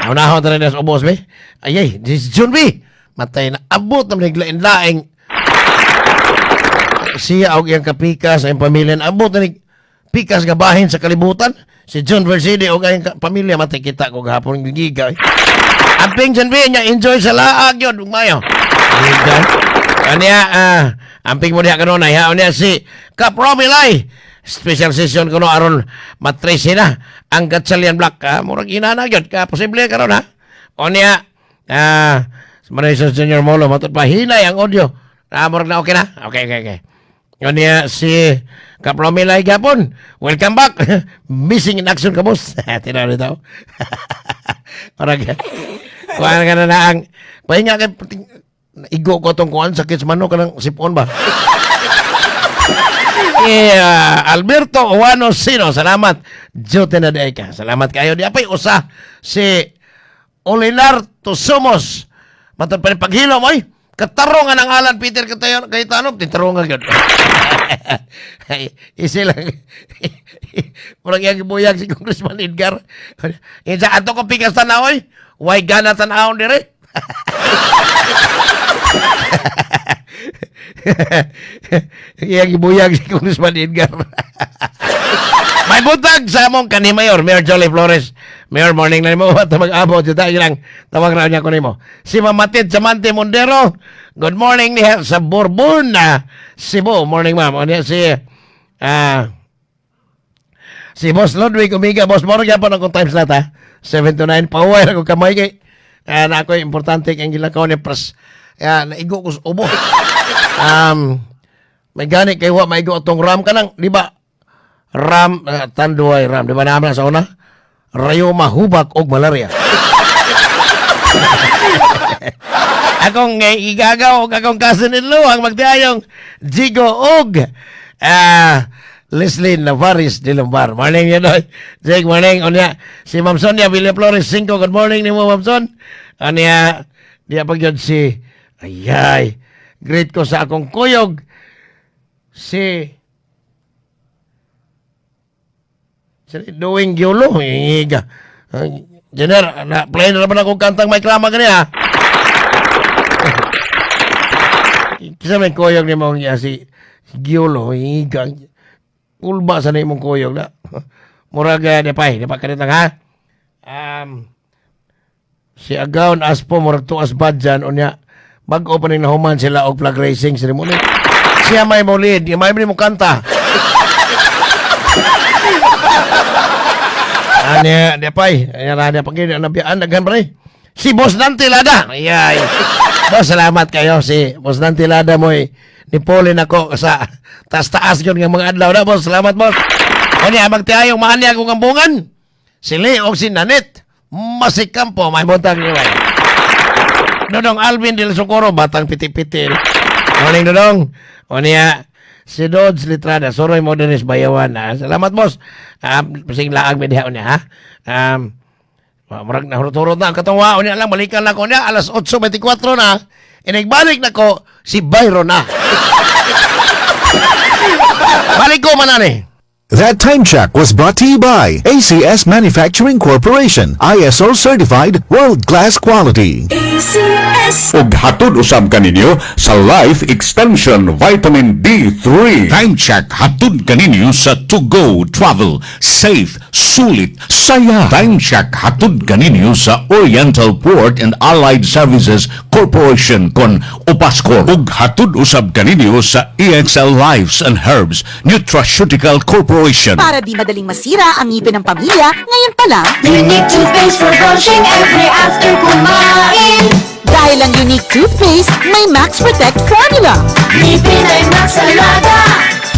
Unahon ta rin sa ubos, be. Ay, ay, this is June, be. Matay na abot na naglain-laing siya og iyang kapikas ang pamilya na abot na nig pikas nga bahin sa kalibutan. Si John Verside og iyang pamilya matay kita ko gahapon gigiga. Eh. Amping John B, nya enjoy sa laag yun. Mayo. Giga. Kanya, amping mo diha kanunay ha. Unya si Kap Romilay. Special session kuno aron matrese na ang Gatchalian Black. Murag inana gyud ka posible karon ha. Unya Marisol Junior Molo matud pa hinay ang audio. Murag na okay na. Okay. Unya si Kap Romilay gapon. Welcome back. Missing in action ka boss. Tinaw nito. Murag kuan ka na na ang pahinga kay igo ko tong kuan sakit sa manok kanang sipon ba. Yeah, Alberto Juano Sino, salamat. Jote na diay ka. Salamat kayo. Di apay usa si Olinar Tosomos. Matod pa rin paghilom, oy. Katarong ang ngalan Peter Cayetano, Cayetano, titarong gyud. Ay, isi lang. Murag iyang gibuyag si Congressman Edgar. Insa ato ko pikas tanaw, oy. Way gana tan-awon dire. Iyang gibuyag si Congressman Edgar. May butag sa among kani Mayor, Mayor Jolly Flores. Mayor, morning na nimo. At mag-abot dito lang. Tawag ra niya ko nimo. Si Mamatid Samante Mondero. Good morning niya sa Borbon, Cebu. Morning, ma'am. Ano si si Boss Ludwig Umiga. Boss, morning gyapon akong time slot ha. 7 to 9. Pauwi na akong kamay kay. Na ako importante kay ang gilakaw ni pres. Naigo ko sa ubo. May gani kay wa maigo atong ram kanang, di ba? Ram, tanduay ram. Di ba naman sa una? Rayuma, hubak, og malaria. Akong igagaw og akong cousin-in-law ang magdiayong Jigo og Leslie Navaris de Lombar. Morning yun, oy. Jake, morning. Unya, si Ma'am Sonia Villaflores 5. Good morning ni mo, Ma'am Son. Unya, diya pag yun si, ayay, great ko sa akong kuyog, si Doing Giolo, iga. Jenner, na play na naman akong kantang may klama gani ha. Kisa may kuyog ni mong si Giolo, iga. Ulba sa na imong kuyog na. Murag di pa, di pa kanitang ha. Si Agaon Aspo murag tuas badjan unya bag-o pa ning nahuman sila og flag racing ceremony. Siya may molid, may mo kanta. Ani, di pa eh. Ayan na, pag nabiyaan, daghan pre. Si Boss Dante Lada. Ayay. Boss, salamat kayo. Si Boss Dante Lada mo eh. Ni Paulin ako sa taas-taas yun nga mga adlaw na, boss. Salamat, boss. O niya, magtiayong maanya kong ambungan. Si Lee o si Nanette Masikampo. May buntag niyo, eh. Dodong Alvin del Socorro, batang piti-piti. Morning, Dodong. O niya, si Dodge Litrada, Soroy Modernis Bayawan. Salamat, boss. Sing laag mi diha niya, ha? Murag nahurot-hurot na ang katong niya lang, balikan lang ko niya, alas 8:24 na, inigbalik na ko, si Byron na. Balik ko man ani. That time check was brought to you by ACS Manufacturing Corporation, ISO certified, world-class quality. ACS. Ug hatod usab kaninyo sa Life Extension Vitamin D3. Time check hatod kaninyo sa To Go Travel, safe, sulit, saya. Time check hatod kaninyo sa Oriental Port and Allied Services Corporation kon Upascor. Ug hatod usab kaninyo sa EXL Lives and Herbs Nutraceutical Corporation. Para di madaling masira ang ngipin ng pamilya, ngayon pa lang, Unique toothpaste for brushing every after kumain. Dahil ang unique toothpaste, may Max Protect formula. Ngipin ay Max Alaga,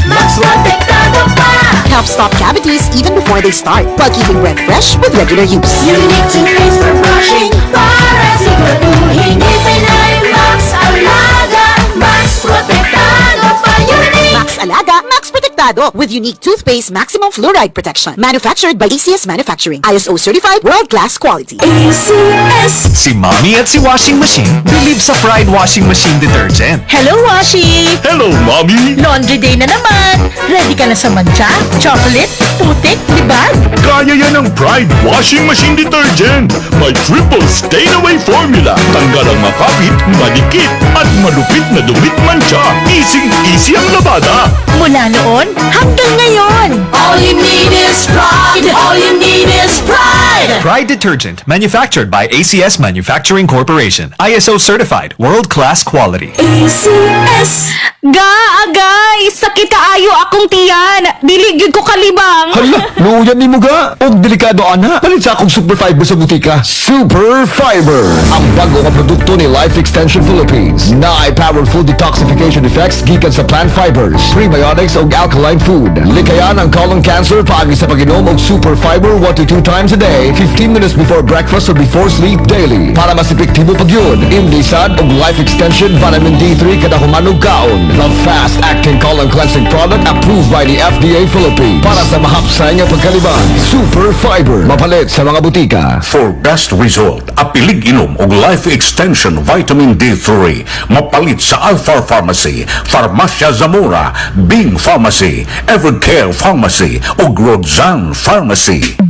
Max Protektado pa. Helps stop cavities even before they start, while keeping breath fresh with regular use. Unique toothpaste for brushing, para Siguraduhin ngipin ay Max Alaga, Max Protektado pa yun. Max Alaga, Max Protektado with unique toothpaste maximum fluoride protection. Manufactured by ACS Manufacturing. ISO certified, world-class quality. ACS. Si Mommy at si Washing Machine believe sa Pride Washing Machine Detergent. Hello, Washi! Hello, Mommy! Laundry day na naman! Ready ka na sa mantsa, chocolate, putik, libag? Kaya yan ang Pride Washing Machine Detergent. May triple stain-away formula. Tanggal ang makapit, madikit, at malupit na dumit mantsa. Easy-easy ang labada. Mula noon hanggang ngayon! All you need is Pride. All you need is Pride. Pride Detergent, manufactured by ACS Manufacturing Corporation. ISO certified, world-class quality. ACS. Ga, agay! Sakit kaayo akong tiyan! Dili gyud ko kalibang! Hala, luyan nimo ga. Og delikado ana. Palit sa akong Super Fiber sa butika. Super Fiber, ang bago nga produkto ni Life Extension Philippines. Naay powerful detoxification effects gikan sa plant fibers, prebiotics ug alkaline food. Likayan ang colon cancer paagi sa pag-inom og Super Fiber 1 to 2 times a day, 15 minutes before breakfast or before sleep daily. Para mas epektibo pag yun, imlisad og Life Extension Vitamin D3 kada humanog kaon. The fast-acting colon cleansing product approved by the FDA Philippines. Para sa mahapsay nga pagkalibang, Super Fiber. Mapalit sa mga butika. For best result, apilig inom og Life Extension Vitamin D3. Mapalit sa Alpha Pharmacy, Farmacia Zamora, Bing Pharmacy, Evercare Pharmacy ug Rodzan Pharmacy.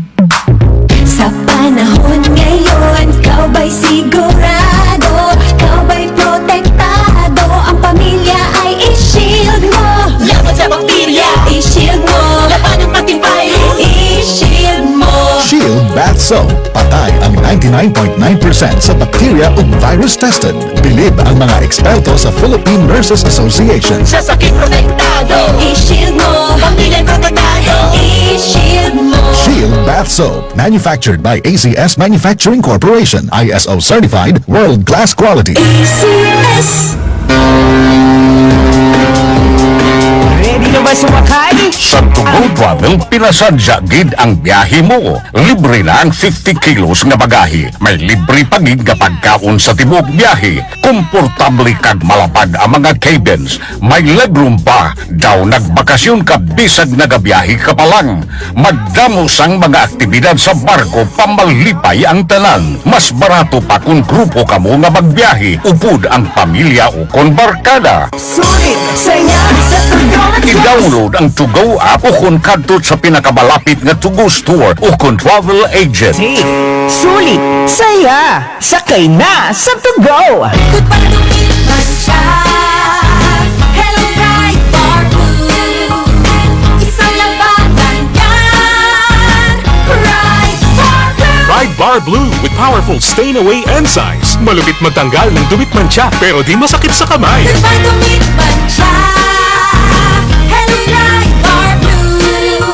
Sa panahon ngayon, ikaw ba'y sigurado? Ikaw ba'y protektado? Ang pamilya ay i-shield mo. Laban sa bakterya, i-shield mo. Laban ang ating virus, i-shield mo. Shield Bath Soap. Patay ang 99.9% sa bacteria ug virus tested. Bilib ang mga eksperto sa Philippine Nurses Association. Sa sakit protektado, i-shield mo. Pamilya protektado, i-shield mo. Shield Bath Soap. Manufactured by ACS Manufacturing Corporation. ISO certified, world-class quality. ACS. Ready na ba sumakay? Sa To Go Travel, pinasadya gid ang biyahe mo. Libre na ang 50 kilos nga bagahe. May libre pa gid nga pagkaon sa tibuok biyahe. Komportable kag malapad ang mga cabins. May legroom pa. Daw nagbakasyon ka bisag nagabiyahe ka pa lang. Madamo sang mga aktibidad sa barko, pamalipay ang tanan. Mas barato pa kung grupo kamo nga magbiyahe. Upod ang pamilya o kon barkada. Sulit! Saya sa To Go! I-download ang To Go app o kung kadto sa pinakamalapit nga To Go store o kung travel agent. Safe! Sulit! Saya! Sakay na sa To Go! Goodbye dumit mantsa. Hello Pride Bar Blue. Isang labanan yan. Pride Bar Blue. Pride Bar Blue with powerful stain-away enzymes. Malupit magtanggal ng dumit mantsa pero di masakit sa kamay. Goodbye dumit mantsa. Hello Pride Bar Blue.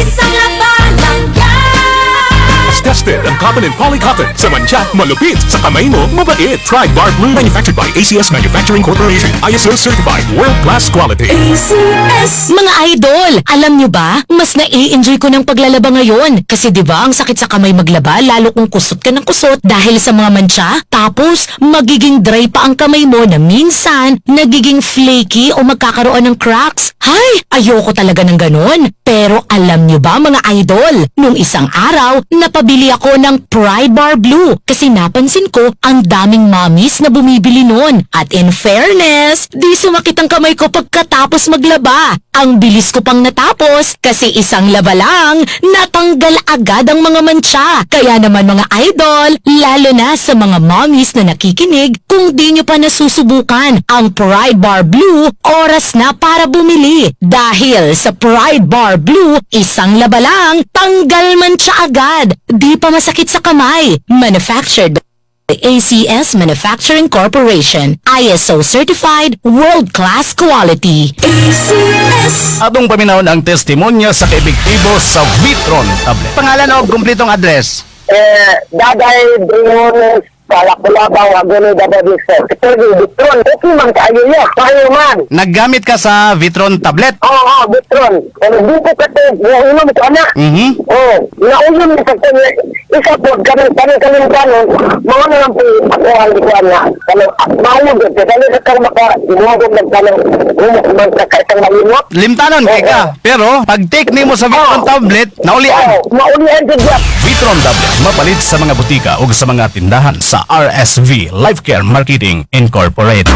Isang labanan yan. As tested on cotton and polycotton. Sa mantsa, malupit. Sa kamay mo, mabait. Pride Bar Blue, manufactured by ACS Manufacturing Corporation. ISO certified, world-class quality. ACS. Mga idol, alam nyo ba, mas nai-enjoy ko ng paglalaba ngayon. Kasi 'di ba ang sakit sa kamay maglaba lalo kung kusot ka ng kusot dahil sa mga mantsa. Tapos, magiging dry pa ang kamay mo na minsan nagiging flaky o magkakaroon ng cracks. Hay, ayoko talaga ng ganun. Pero alam nyo ba, mga idol, nung isang araw, napabili ako ng Pride Bar Blue kasi napansin ko ang daming mommies na bumibili nun. At in fairness, di sumakit ang kamay ko pagkatapos maglaba. Ang bilis ko pang natapos kasi isang laba lang, natanggal agad ang mga mantsa. Kaya naman, mga idol, lalo na sa mga mommies na nakikinig, kung di nyo pa nasusubukan ang Pride Bar Blue, oras na para bumili. Dahil sa Pride Bar Blue, isang laba lang, tanggal mantsa agad. Di pa masakit sa kamay. Manufactured by ACS Manufacturing Corporation. ISO certified, world-class quality. ACS. Atong paminawon ang testimonya sa kaepektibo sa Vitron tablet. Pangalan o kumpletong address? Eh, Daday Briones, Palakulabaw, Agono, Davao District. Ito yung Vitron. Okay man kaayo niya. Kaayo man. Naggamit ka sa Vitron tablet? Oo, Vitron. Pero di ko kasi, inom ito anak. Oo, nauyon sa kanya. Isa po, kanang kanang kanang kanon, mga na lang po ako ang likuan nga, kanang maayo gud kay dali ra kang maka imugog ng kanang humok man ka kahit ang malimot. Limtanon kay ka. Pero pag take nimo sa Vitron tablet, naulian. Maulian jud ya. Vitron tablet mapalit sa mga butika ug sa mga tindahan sa RSV Life Care Marketing Incorporated.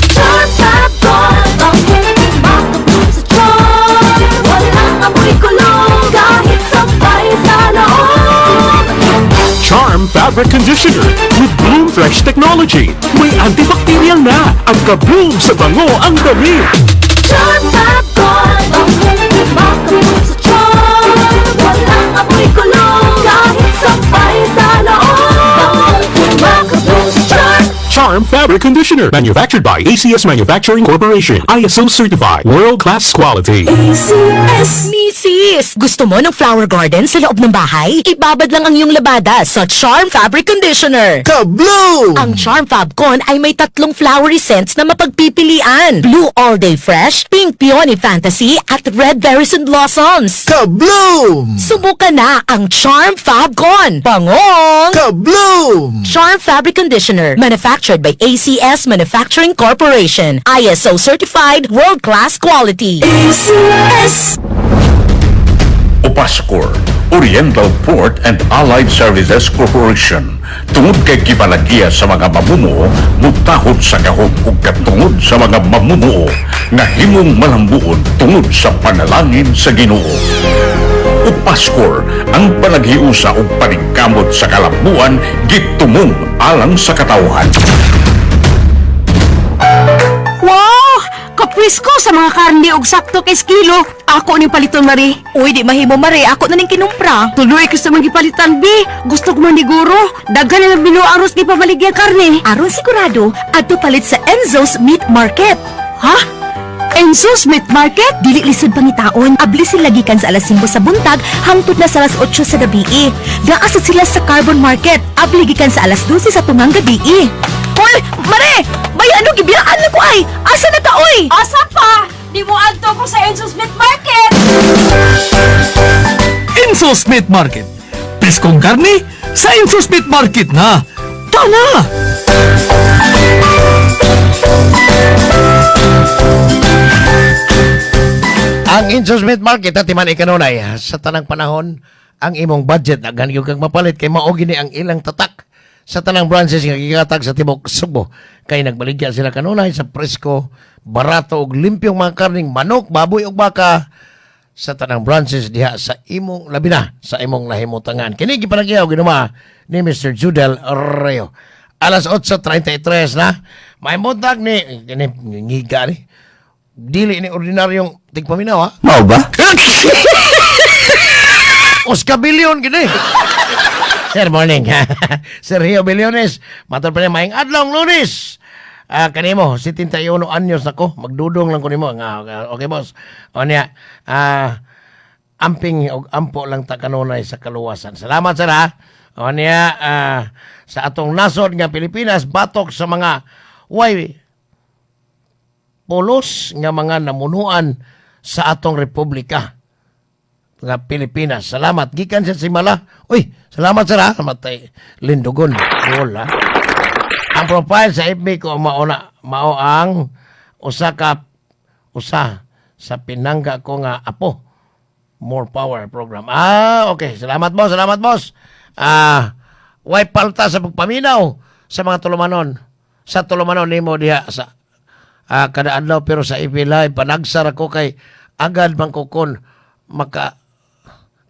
Charm Fabcon, bango kumakabog sa charm. Walang amoy kulog kahit sabay sa loob. Charm Fabric Conditioner with Bloom Fresh Technology. May antibacterial na at kabloom sa bango ang damit. Charm Fabcon, bango kumakabog sa charm. Walang amoy kulog kahit sabay sa loob. Bango kumakabog sa charm. Charm Fabric Conditioner. Manufactured by ACS Manufacturing Corporation. ISO certified. World-class quality. ACS. Misis, gusto mo ng flower garden sa loob ng bahay? Ibabad lang ang iyong labada sa Charm Fabric Conditioner. Ka-blue! Ang Charm Fabcon ay may tatlong flowery scents na mapagpipilian. Blue All Day Fresh, Pink Peony Fantasy, at Red Berries and Blossoms. Ka-bloom! Subukan na ang Charm Fabcon. Bangong! Ka-bloom! Charm Fabric Conditioner. Manufactured by ACS Manufacturing Corporation. ISO Certified World-Class Quality. ACS. Opaskor, Oriental Port and Allied Services Corporation. Tungod kay gipalagiya sa mga mamumuo, mutahod sa gahom ug katungod sa mga mamumuo, nga himong malambuon tungod sa panalangin sa Ginoo. Opaskor, ang panaghiusa ug paningkamot sa kalambuan gitumong alang sa katawhan. Wow! Kaprisko sa mga karne og sakto kay kilo. Ako ning paliton, Mari. Uy, di mahimo, Mari. Ako na ning kinumpra. Tuloy ko sa mga gipalitan, bi. Gusto ko man niguro. Daghan na lang binuo aros di pamaligya karne. Aron sigurado, adto palit sa Enzo's Meat Market. Ha? Enzo's Meat Market? Dili lisod pangitaon. Abli sila gikan sa alas 5 sa buntag hangtod na sa alas 8 sa gabi. Naa sad sila sa Carbon Market. Abli gikan sa alas 12 sa tungang gabi. Hoy, Mare! Bay ano gibiyaan na ko ay? Asa na ta oy? Asa pa? Di mo adto ko sa Enzo's Meat Market. Enzo's Meat Market. Preskong karne sa Enzo's Meat Market na. Tama! Ang Enzo's Meat Market at timan ikanunay sa tanang panahon ang imong budget na ganyo kang mapalit kay mao gini ang ilang tatak sa tanang branches nga gigatag sa tibok Sugbo kay nagbaligya sila kanunay sa presko, barato ug limpyong mga karning manok, baboy ug baka sa tanang branches diha sa imong labi na sa imong nahimutangan. Kini gipanagyaw ginuma ni Mr. Judel Reo. Alas 8:33 na. May buntag ni kini ngiga ni. Dili ni ordinaryong tigpaminaw ha. Mao ba? Oscar Billion gini. Sir, morning. Sergio Billones, matod pa niya, maayong adlaw Lunes. Ah, kanimo, 71 anyos nako, magdudong lang ko nimo. Nga, okay boss. O niya, amping og ampo lang ta kanunay sa kaluwasan. Salamat sir ha. O niya, sa atong nasod nga Pilipinas batok sa mga way pulos nga mga namunuan sa atong republika nga Pilipinas. Salamat. Gikan sa Simala. Uy, salamat sir ha. Matay Lindugon. Wala. Ang profile sa FB ko mao na mao ang usa ka usa sa pinangga ko nga apo. More power program. Ah, okay. Salamat boss, salamat boss. Way palta sa pagpaminaw sa mga tulumanon. Sa tulumanon nimo diha sa kada adlaw pero sa FB Live panagsar ako kay agad man ko kon maka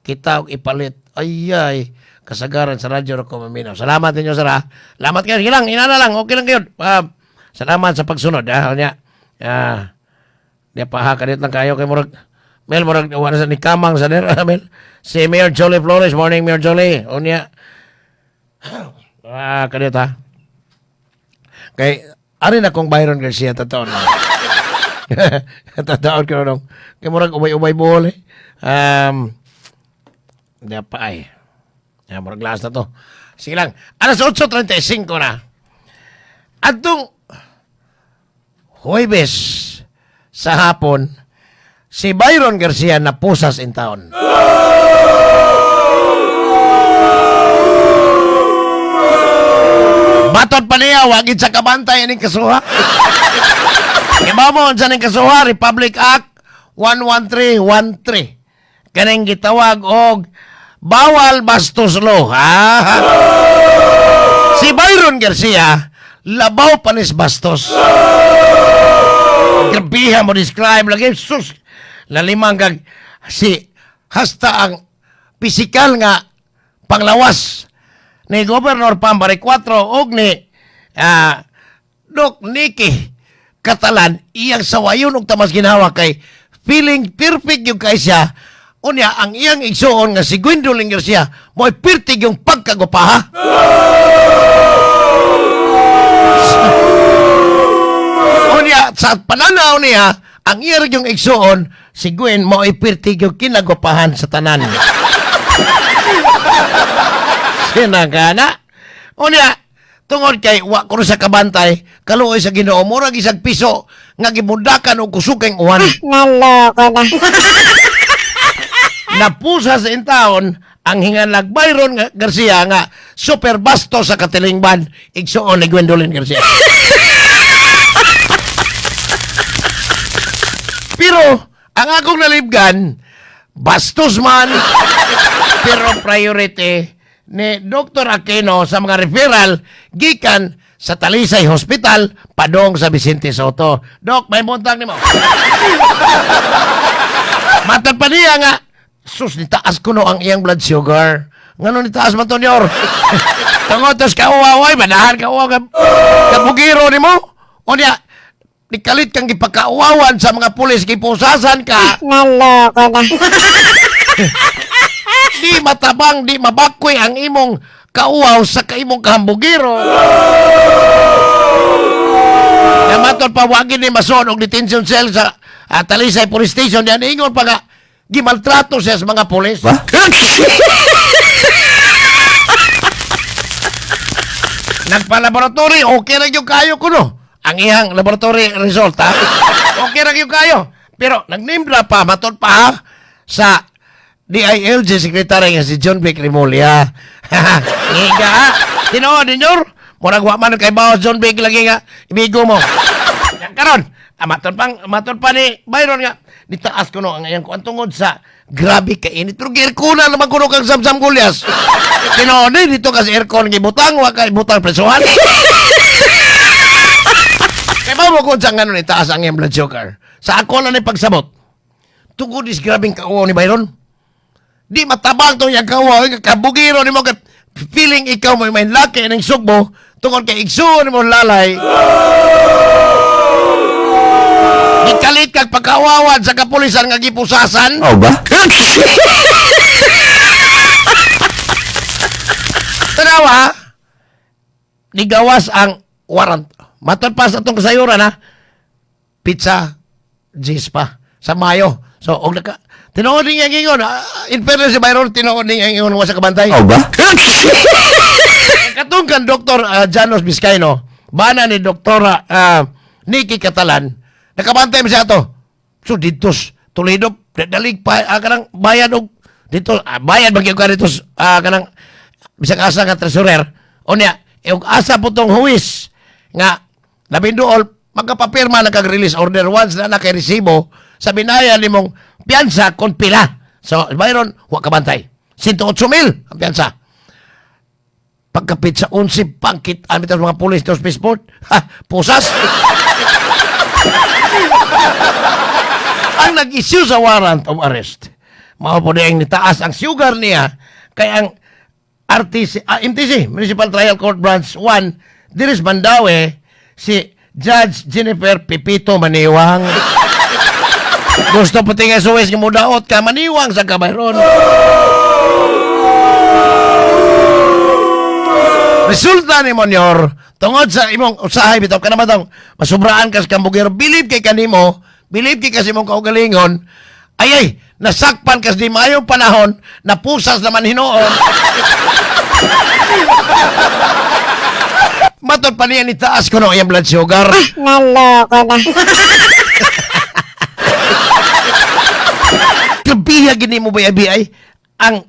kita og ipalit. Ay ay, kasagaran sa radyo ra ko maminaw. Salamat ninyo sir ha. Salamat kayo. Sige lang, inana lang. Okay lang kayo. Salamat sa pagsunod ha. Nya. Di pa ha kadit lang kayo kay murag Mel murag wala sa ni kamang sa nera Mel. Si Mayor Jolly Flores, morning Mayor Jolly. Unya. Kadit ha. Kay ari na kong Byron Garcia tataon. Tataon ko nung kay murag ubay-ubay buhol eh. Di pa ay. Ya, murag last na to. Sige lang. Alas 8:35 na. Adtong Huwebes sa hapon, si Byron Garcia napusas in town. Matod pa niya, wagid sa kabantay ining kasuha. Iba mo, unsa ning kasuha, Republic Act 11313. Kaning gitawag og bawal bastos law. Ha? Si Byron Garcia, labaw panis bastos. Grabiha mo describe lagi. Sus, lalimang kag si hasta ang pisikal nga panglawas ni Governor Pambari 4 og ni Doc Nicky Catalan iyang sawayon og tamas ginawa kay feeling perfect yung kay siya. Unya ang iyang igsuon nga si Gwendolyn Garcia mo'y perfect yung pagkagupaha. Unya sa pananaw niya ang iyang yung igsuon si Gwen mo'y perfect yung kinagupahan sa tanan. Sinagana. Unya, tungod kay wa ko sa kabantay, kaluoy sa Ginoo, murag isang piso nga gimundakan og kusukeng uwan. Naloko na. Napusa sa intaon ang hinganlag Byron Garcia nga super basto sa katilingban igsuon ni Gwendolyn Garcia. Pero ang akong nalibgan, bastos man, pero priority ni Dr. Aquino sa mga referral gikan sa Talisay Hospital padong sa Vicente Soto. Dok, may buntag nimo. Matag pa niya nga, sus, nitaas ko no ang iyang blood sugar. Ngano nitaas man to, Nyor? Tungod tos ka uwaway, manahan ka uwaw, kabugiro nimo. O niya, nikalit kang gipakauwawan sa mga pulis, gipusasan ka. Naloko na. Di matabang, di mabakwe ang imong kauwaw sa kaimong kahambugiro. Namatol pa wagin ni Mason og detention cell sa Talisay Police Station. Yan ingon pa nga, gimaltrato siya sa mga pulis. Nagpa-laboratory, okay ra gyud kayo kuno. Ang iyang laboratory result, ha? Okay ra gyud kayo. Pero nagnimbla pa, matod pa ha, sa DILG Secretary nga si John Vic Remulla. Ngiga ha. Tinuod ninyo, murag wa man kay bawas John Vic lagi nga imigo mo. Yan karon, matod pa ni Byron nga nitaas ko no ang iyang kuan tungod sa grabe ka init. Pero aircon na naman kuno kang Samsam Gulyas. Tinuod ni dito kasi aircon gibutang wa kay butang presuhan. Kay ba mo kung saan nga nun itaas ang iyang blood sugar? Sa ako lang ni pagsabot. Tungod is grabing kauwaw ni Byron. Di matabang tong iyang kauwaw. Kabugiro ni mo. Feeling ikaw mo may laki ng sugbo. Tungod kay igsuon mo lalay. Gikalit kag pagkawawan sa kapulisan nga gipusasan. Oh ba? Tanawa, nigawas ang warrant. Matod pa sa atong kasayuran ha. Pizza, G's pa sa Mayo. So, og naka tinuod niya gingon, in fairness si Byron, tinuod niya gingon wa sa kabantay. Oh ba? Katong kan Dr. Janos Vizcaino, bana ni Dr. Nikki Catalan, nakabantay mo siya ato. So dito Toledo, dalig pa kanang bayad og dito bayad magyud ka dito kanang bisag asa nga treasurer. Unya, og asa po tong huwis nga labing duol magkapapirma na kag release order once na nakay resibo sa binaya nimong piyansa kon pila. So Byron, wa kabantay. 108,000 ang piyansa. Pagkapit sa 11, pangkit amit ang mga pulis sa spaceport. Ha, pusas. Ang nag-issue sa warrant of arrest, mao po ang nitaas ang sugar niya kay ang RTC, MTC, Municipal Trial Court Branch 1, Diris Mandaue, si Judge Jennifer Pipito Maniwang. Gusto pati nga suwes nga mudaot ka, maniwang sa kabayron. Resulta ni Monyor, tungod sa imong usahay bitaw ka naman tong masubraan ka sa kambugero, bilib kay kanimo, bilib kay kasi imong kaugalingon, ay ay, nasakpan kas di maayong panahon, napusas naman hinuon. Matod pa niya ni taas ko no iyang blood sugar. Naloko na. Grabiha gini mo ba ay ang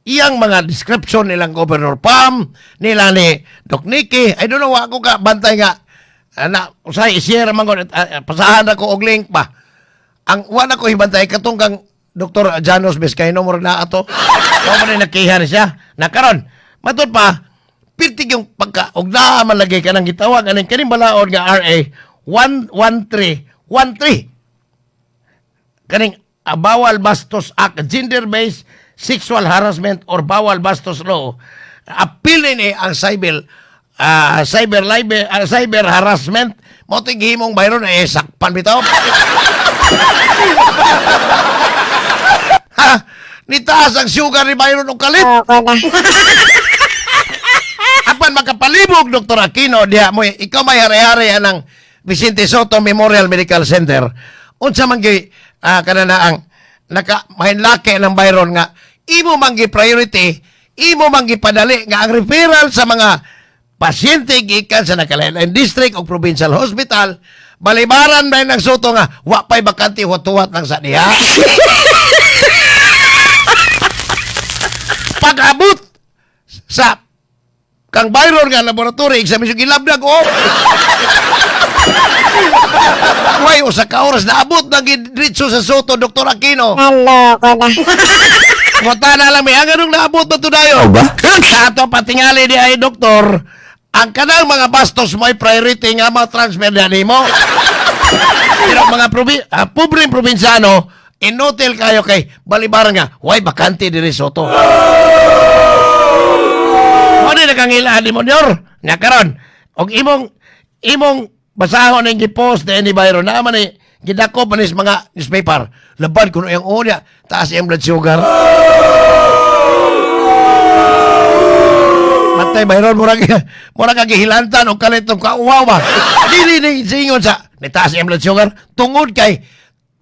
iyang mga description nilang Governor Pam, nila ni Doc Nicky, I don't know, wa ako ka bantay nga ana usay i-share man ko, pasahan ako og link ba. Ang wa na ko hibantay katong kang Dr. Janos Vizcaino mo na ato. Wa man ni nakiha ni siya. Na karon, matud pa pirtig yung pagka og naa man lagi kanang gitawag aning kaning balaod nga RA 11313 kaning Bawal Bastos Act, gender-based sexual harassment or Bawal Bastos Law. Apil ni ang cyber cyber libel, cyber harassment mo to'y gihimong Byron eh sakpan bitaw. Ha, nitaas ang sugar ni Byron og kalit. Apan makapalibog, Dr. Aquino, diha mo ikaw may hari-hari anang Vicente Soto Memorial Medical Center. Unsa man gyud kana na ang naka mahinlaki ng Byron nga imo man gi priority, imo man gipadali nga ang referral sa mga pasyente gikan sa nakalain district o provincial hospital balibaran ba ng Soto nga wa pay bakante, huwat-huwat lang sa diha. Pag-abot sa kang Byron nga laboratory examination, gilabdag oh. Way usa ka oras naabot na gidritso sa Soto, Dr. Aquino. Naloko na. Mata na lang may hanggang naabot na to dayon. Sa ato patingali di ay doktor, ang kanang mga bastos mo ay priority nga ma-transfer na nimo. Pero mga pobreng probinsyano, inutil kayo kay balibaran nga, way bakante diri Soto. Mo ni nakangila ni Monyor. Nga karon, og imong imong basahon ang gipost ni Byron na man ni gidako pa ni sa mga newspaper. Laban kuno iyang unya, taas iyang blood sugar. Matay Byron, murag murag ka gihilantan og kalit og kauwaw ba. Dili ni singon sa nitaas iyang blood sugar tungod kay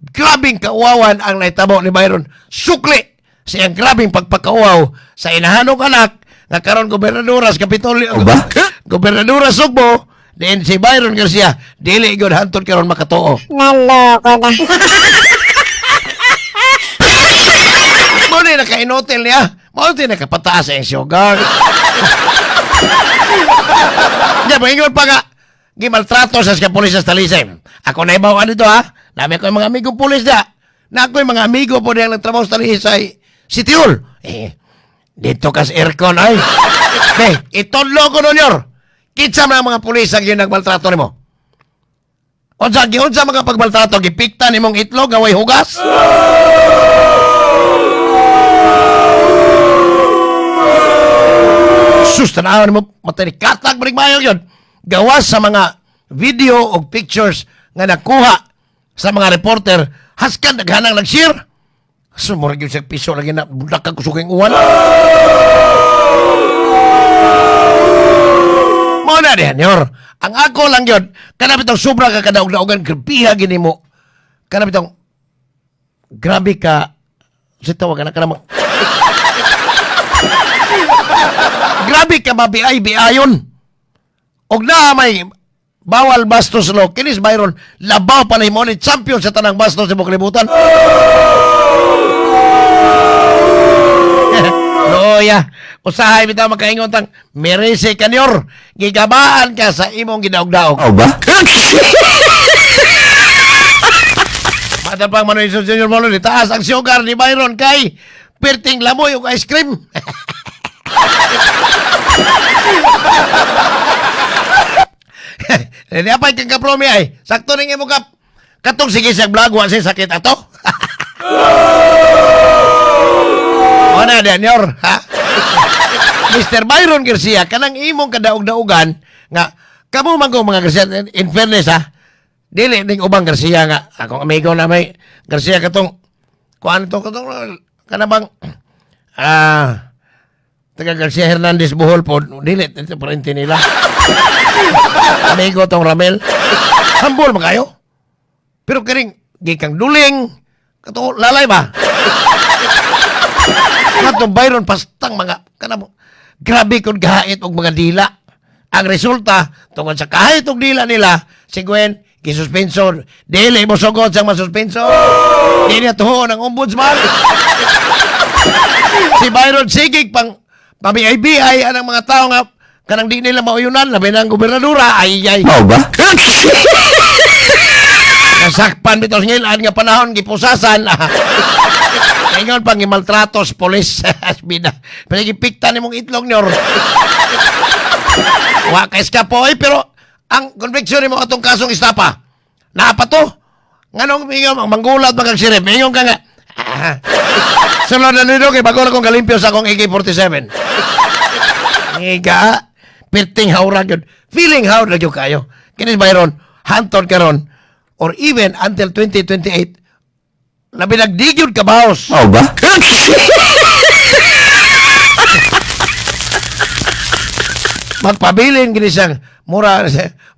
grabing kauwawan ang nahitabo ni Byron. Sukli sa iyang grabing pagpakauwaw sa inahanong anak nga karon gobernadora sa Kapitolyo. ba? Gobernadora Sugbo, din si Byron Garcia, dili gyud hantod karon makatuo. Naloko na. Mo ni naka-inotel niya. Mo ni nakapataas ang sugar. Di, maingon pa nga, gimaltrato sa pulis sa Talisay. Ako na ibaw dito ha. Nami ko yung mga amigong pulis da. Na ako yung mga amigo po niyang nagtrabaho sa Talisay City Hall. Eh, dito kas aircon ay. Eh, itudlo ko nun yor. Kinsa man ang mga pulis ang yun nagmaltrato nimo? Unsa giunsa mga pagmaltrato, gipikta nimong itlog nga way hugas? Sus, tanawan mo, matay ni katag manig mayo yun. Gawas sa mga video o pictures nga nakuha sa mga reporter, haskan daghanang nag-share. So, murag yun siya piso lagi na budak ka kusuking uwan. Mo na diyan, yor. Ang ako lang yun, kanang bitong sobra ka kadaog-daogan, grabiha gini mo. Kanang bitong, grabe ka, sa tawag ka na, kanang, grabe ka mabiay-biayon. Og na may bawal bastos lo, kinis Byron, labaw pa na mo ni champion sa tanang bastos sa kalibutan. Loya, usahay bitaw makaingon tang merese kanyor, gigabaan ka sa imong gidaog-daog. Oh ba? Mata pang Manuel Junior Molo, taas ang sugar ni Byron kay perting lamoy og ice cream. Hindi apay kang kapromi ay. Sakto ning imo kap. Katong sige sa vlog wa say sakit ato. Ona Daniel, ha? Mr. Byron Garcia, kanang imong kadaog-daogan nga kamo man ko mga Garcia, in fairness ha. Dili ning ubang Garcia nga akong amigo na may Garcia katong kuan to katong kanabang taga Garcia Hernandez Bohol po, dili ito parente nila. Amigo tong Ramel. Humble man kayo. Pero kining gikang duling kato lalay ba? Katong Byron pastang mga kanamo grabe kon gahait og mga dila. Ang resulta tungod sa kahit og dila nila si Gwen Gisuspenso. Dili mo sugod sang masuspenso. Dili na tuhoon ang ombudsman. Si Byron sigig pang pami-IBI anang mga tao nga kanang di nila mauyunan, labi na ang gobernadora, ay ay. Mao ba? Nasakpan bitaw sa ngilan nga panahon gipusasan. Ingon pang gimaltrato sa polis. Bida. Pero gipikta nimong itlog niyor. Wa ka eskapo oy, pero ang conviction nimo atong kasong estapa. Naa pa to. Nganong ingon manggulat man kag sheriff, ingon ka nga. Ah. Sulod na nito kay bago na kong kalimpyo sa akong AK-47. Ngiga, perting hawra gyud. Feeling hawra gyud kayo. Kini Byron, hantod karon or even until 2028, labi nagdigyod ka baos. Mao ba? Magpabilin gini siyang mura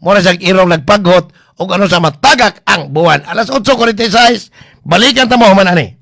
mura siyang irong nagpaghot og ano sa matagak ang buwan. Alas 8:46, balikan ta mo human ani.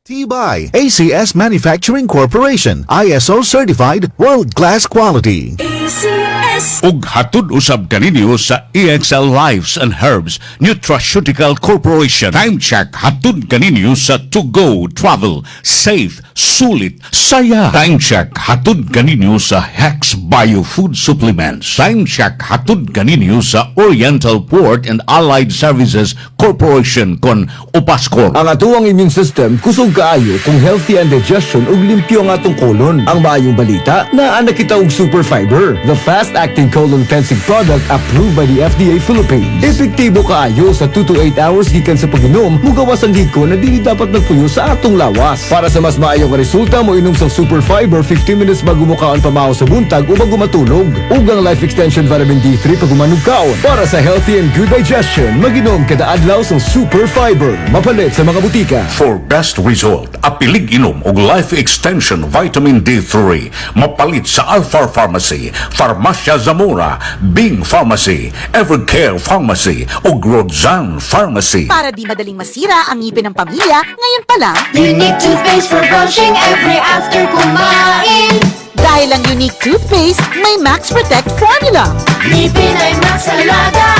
T-Buy, ACS Manufacturing Corporation, ISO certified, world-class quality. ACS. Ug hatod usab kaninyo sa EXL Lives and Herbs Nutraceutical Corporation. Time check hatod kaninyo sa To Go Travel. Safe, sulit, saya. Time check hatod kaninyo sa Hex Bio Food Supplements. Time check hatod kaninyo sa Oriental Port and Allied Services Corporation kon Upascor. Ang atuang immune system kusog kaayo kung healthy ang digestion ug limpyo ang atong colon. Ang maayong balita, naa na kita og Super Fiber, the fast-acting colon cleansing product approved by the FDA Philippines. Epektibo kaayo sa 2 to 8 hours gikan sa pag-inom, mugawas ang giko na dili dapat nagpuyo sa atong lawas. Para sa mas maayong resulta, mo inom sa Super Fiber 15 minutes bago mo kaon pamaho sa buntag o bago matulog. Ug ang Life Extension Vitamin D3 pag umanog kaon. Para sa healthy and good digestion, maginom kada adlaw sa Super Fiber. Mapalit sa mga butika. For best result, apilig inom og Life Extension Vitamin D3. Mapalit sa Alpha Pharmacy, Farmacia Zamora, Bing Pharmacy, Evercare Pharmacy ug Rodzan Pharmacy. Para di madaling masira ang ngipin ng pamilya, ngayon pa lang, Unique toothpaste for brushing every after kumain. Dahil ang Unique toothpaste, may Max Protect formula. Ngipin ay Max Alaga,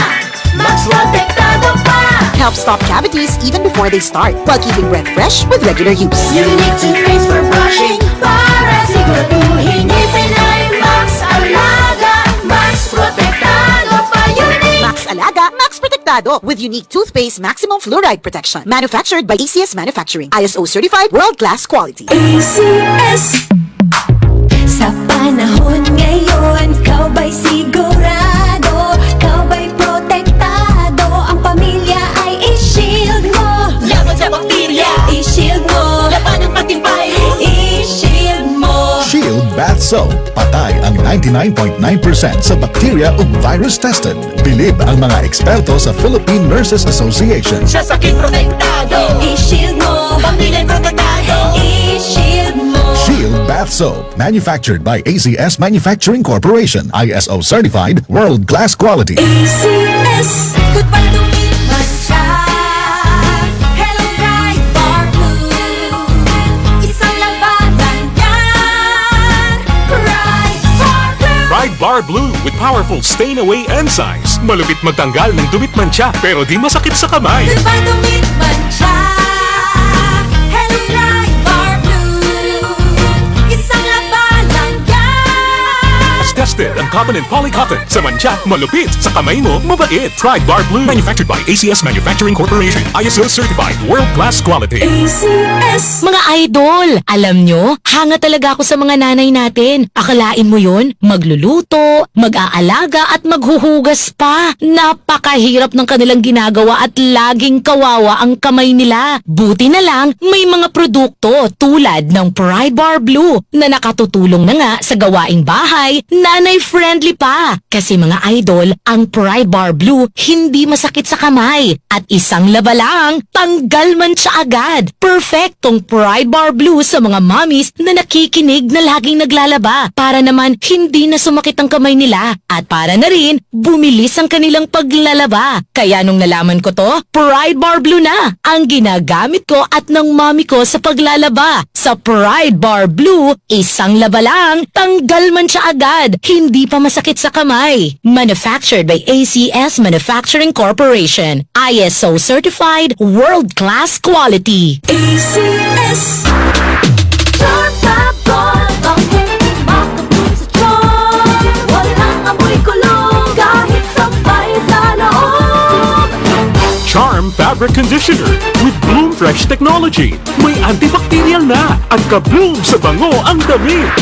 Max Protektado pa. Help stop cavities even before they start, while keeping breath fresh with regular use. Unique toothpaste for brushing para siguraduhin ngipin ay Max Alaga, Max Protektado pa. Unique! Max Alaga, Max Protektado with Unique Toothpaste Maximum Fluoride Protection. Manufactured by ACS Manufacturing. ISO certified, world-class quality. ACS. Sa panahon ngayon, ikaw ba'y sigurado? Ikaw ba'y protektado? Ang pamilya ay i-shield mo. Laban sa bakterya, i-shield mo. Laban ng pati virus, i-shield mo. Shield Bath Soap. Patay ang 99.9% sa bacteria ug virus tested. Bilib ang mga eksperto sa Philippine Nurses Association. Sa sakit protektado, i-shield mo. Pamilya'y protektado, i-shield mo. Shield Bath Soap. Manufactured by ACS Manufacturing Corporation. ISO certified, world-class quality. ACS. Goodbye dumi't mantsa. Hello Pride Bar Blue. Isang labanan yan. Pride Bar Blue. Pride Bar Blue with powerful stain-away enzymes. Malupit magtanggal ng dumi't mantsa pero di masakit sa kamay. Goodbye dumi't mantsa. Hello Pride Bar Blue. Isang labanan yan. As tested ang cotton and polycotton. Sa mantsa, malupit. Sa kamay mo, mabait. Pride Bar Blue. Manufactured by ACS Manufacturing Corporation. ISO certified, world-class quality. ACS. Mga idol, alam nyo, hanga talaga ako sa mga nanay natin. Akalain mo yon, magluluto, mag-aalaga at maghuhugas pa. Napakahirap ng kanilang ginagawa at laging kawawa ang kamay nila. Buti na lang, may mga produkto tulad ng Pride Bar Blue na nakatutulong na nga sa gawaing bahay, nanay-friendly pa. Kasi mga idol, ang Pride Bar Blue hindi masakit sa kamay. At isang laba lang, tanggal mantsa agad. Perfectong Pride Bar Blue sa mga mommies na nakikinig na laging naglalaba para naman hindi na sumakit ang kamay nila at para na rin bumilis ang kanilang paglalaba. Kaya nung nalaman ko to, Pride Bar Blue na ang ginagamit ko at ng mommy ko sa paglalaba. Sa Pride Bar Blue, isang laba lang, tanggal mantsa agad, hindi pa masakit sa kamay. Manufactured by ACS Manufacturing Corporation. ISO certified, world-class quality. ACS. Charm Fabcon. Bangong kumakabog sa charm. Walang amoy kulog kahit sampay sa loob. Charm Fabric Conditioner with Bloom Fresh Technology. May antibacterial na at ka-bloom sa bango ang damit.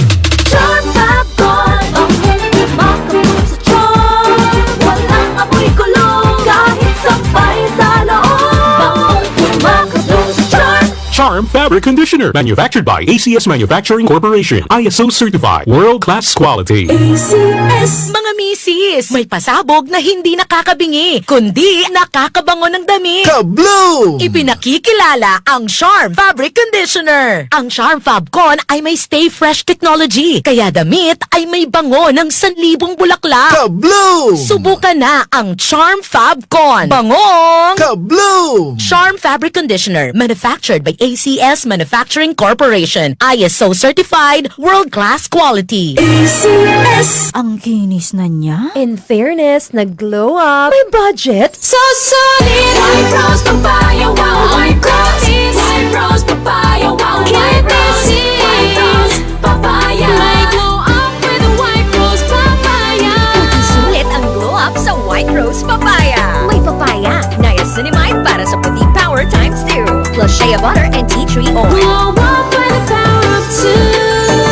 Charm Fabcon. Bangong kumakabog sa charm. Walang amoy kulog kahit sampay sa loob. Bangong kumakabog sa charm. Charm Fabric Conditioner. Manufactured by ACS Manufacturing Corporation. ISO certified. World-class quality. ACS. Mga misis, may pasabog na hindi nakakabingi, kundi nakakabango ng damit. Kabloom! Ipinakikilala ang Charm Fabric Conditioner. Ang Charm Fabcon ay may Stay Fresh Technology, kaya damit ay may bango ng sanlibong bulaklak. Kabloom! Subukan na ang Charm Fabcon. Bangong! Kabloom! Charm Fabric Conditioner, manufactured by ACS Manufacturing Corporation. ISO certified, world-class quality. ACS. Ang kinis na niya. In fairness, nag-glow up. May budget. So sulit! White Rose Papaya, wow, White Rose. White Rose Papaya, wow, White Rose. White Rose Papaya. May glow up with a White Rose Papaya. Sulit ang glow up sa White Rose Papaya. May papaya, niacinamide para sa puti power times 2. Plus shea butter and tea tree oil. Glow up with the power of two.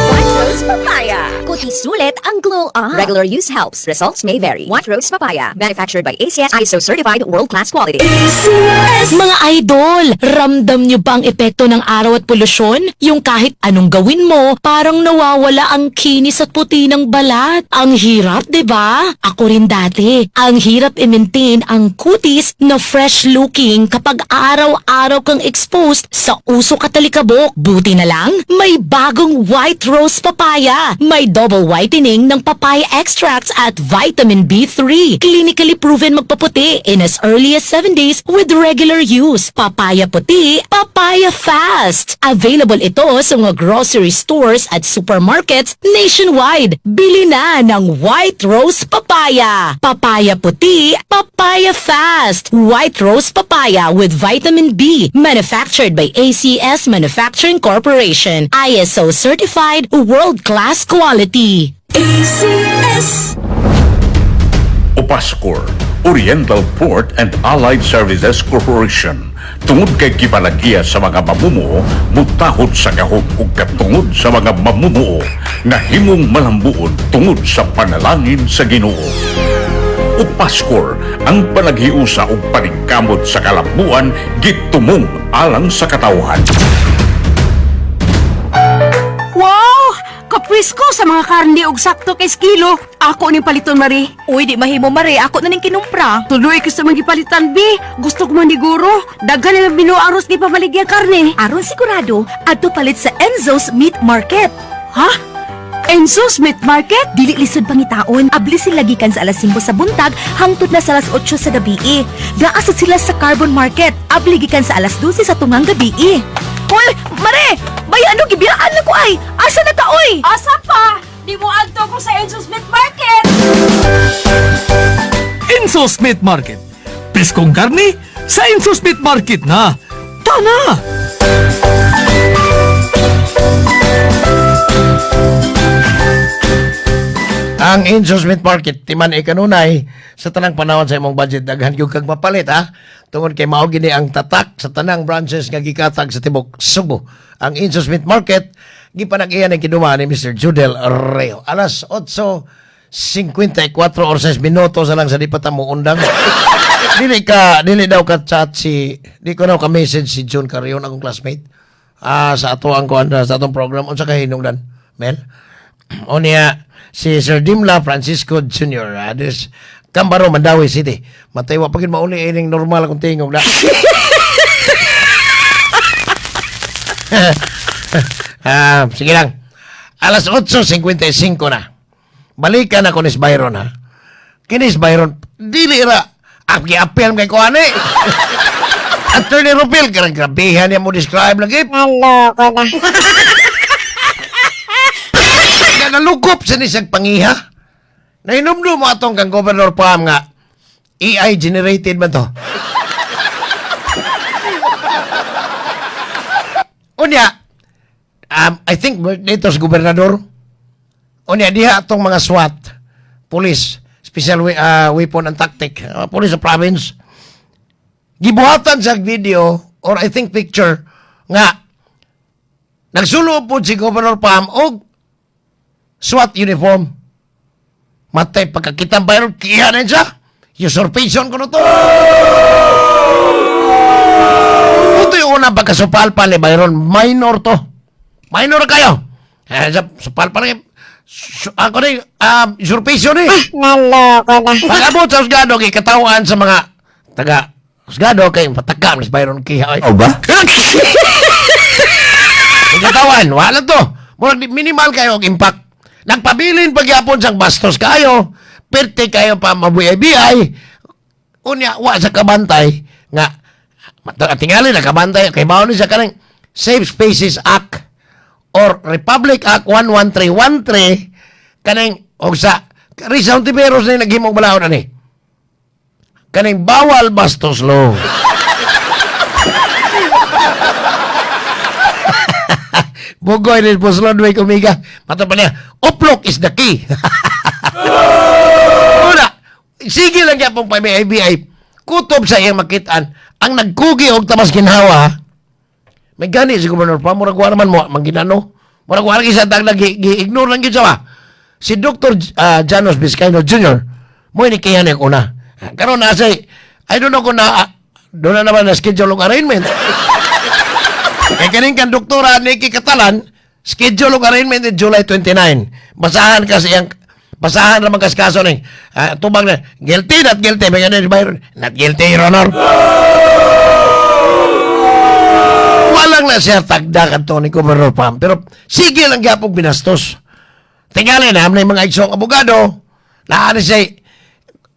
White Rose Papaya. Kuti sulit ang glow up. Regular use helps. Results may vary. White Rose Papaya. Manufactured by ACS ISO certified world-class quality. ACS. Mga idol, ramdam niyo ba ang epekto ng araw at polusyon? Yung kahit anong gawin mo, parang nawawala ang kinis at puti ng balat. Ang hirap, 'di ba? Ako rin dati. Ang hirap i-maintain ang kutis na fresh looking kapag araw-araw kang exposed sa usok at alikabok. Buti na lang, may bagong White Rose Papaya. May double whitening ng papaya extracts at vitamin B3. Clinically proven magpaputi in as early as 7 days with regular use. Papaya puti, papaya fast. Available ito sa mga grocery stores at supermarkets nationwide. Bili na ng White Rose Papaya. Papaya puti, papaya fast. White Rose Papaya with vitamin B. Manufactured by ACS Manufacturing Corporation. ISO certified, world-class quality. ACS. Opascor, Oriental Port and Allied Services Corporation. Tungod kay gipanagiya sa mga mamumuo, mutahod sa gahom ug katungod sa mga mamumuo, nahimong malambuon tungod sa panalangin sa Ginoo. Upascor, ang panaghiusa ug paningkamot sa kalambuan gitumong alang sa katawhan. Wow! Kaprisko sa mga karne og sakto kay kilo. Ako ning paliton, Mari. Uy, di mahimo, Mari. Ako na ning kinumpra. Tuloy ko sa mga gipalitan, bi. Gusto ko maniguro. Daghan na lang binuo aros di pamaligya karne. Aron sigurado, adto palit sa Enzo's Meat Market. Ha? Enzo's Meat Market? Dili lisod pangitaon. Abli sila gikan sa alas 5 sa buntag hangtod na sa alas 8 sa gabi. Naa sad sila sa Carbon Market. Abli gikan sa alas 12 sa tungang gabi. Hoy, Mare! Bay ano gibiyaan na ko ay? Asa na ka oy? Asa pa? Di mo adto ko sa Enzo's Meat Market. Enzo's Meat Market. Preskong karne sa Enzo's Meat Market na. Tana! Ang Enzo's Meat Market, timan ikanunay sa tanang panahon sa imong budget, daghan gyud kag mapalit ha. Tungod kay mao gini ang tatak sa tanang branches nga gikatag sa tibok Sugbo. Ang Enzo's Meat Market gipanag-iya ni kiduma ni Mr. Judel Reo. Alas 8:54 or 6 minuto sa lang sa di pa ta undang. Dili daw ka chat si di ko daw ka message si John Carrion, akong classmate. Sa ato ang kuan sa atong program unsa kay hinungdan, Mel? O niya si Sir Dimla Francisco Jr. This Cambaro, Mandaue City. Matay wa pagin mauli ining normal akong tingog na. Sige lang. Alas 8:55 na. Balikan ako ni Byron ha. Kinis Byron, dili ra. Apil kay ko ani. Attorney Rupil, karang grabehan niya mo describe lagi. Naloko na. Na nalukop sa ni siyang pangiha. Nahinumdum mo atong kang Governor Pam nga AI generated man to. Unya, I think birthday to sa gobernador. Unya, diha atong mga SWAT, police, special weapon and tactic, police sa province. Gibuhatan sa video, or I think picture, nga, nagsulo po si Governor Pam og SWAT uniform. Matay pagkakita viral, kiha na siya. Usurpation ko na to. Ito yung una pagkasupalpal ni Byron. Minor to. Minor kayo. Eh, sa supalpal ni ako ni, usurpation eh. Naloko na. Pag-abot sa husgado, kay katawan sa mga taga husgado, kay pataka ni Byron Kiha. O ba? Katawan, wala to. Murag minimal kayo og impact. Nagpabilin pagyapon sang bastos kayo, perti kayo pa mabuhay-biyay. Unya, wa sa kabantay nga tingali na kabantay kay mao ni siya kanang Safe Spaces Act or Republic Act 11313 kanang og sa Risa Hontiveros na naghimong balaod ani. Kaning bawal bastos law. Bugoy ni Boss Ludwig Umiga. Mato pa niya, uplok is the key. Una, sige lang yapong pa may IBI. Kutob sa iyang makitaan, ang nagkugi og tamas ginhawa, may gani si Governor pa, murag wa naman mo, mangginano. Murag wa lagi sa dagdag, gi-ignore lang gyud siya ba. Si Dr. Janos Vizcaino Jr., mo ni kaya niya una. Karon na say, I don't know kung na, doon na naman na schedule og arraignment. Kaya kaning kan Doktora Nikki Catalan, schedule og arraignment in July 29. Basahan kasi ang basahan naman kas kaso ning tubag na guilty, not guilty, may ganun si Byron, not guilty, Your Honor. Walang na siya tagda kadto ni Governor Pam, pero sige lang gyapon binastos. Tingali na may mga igsoong abogado, naa ni siya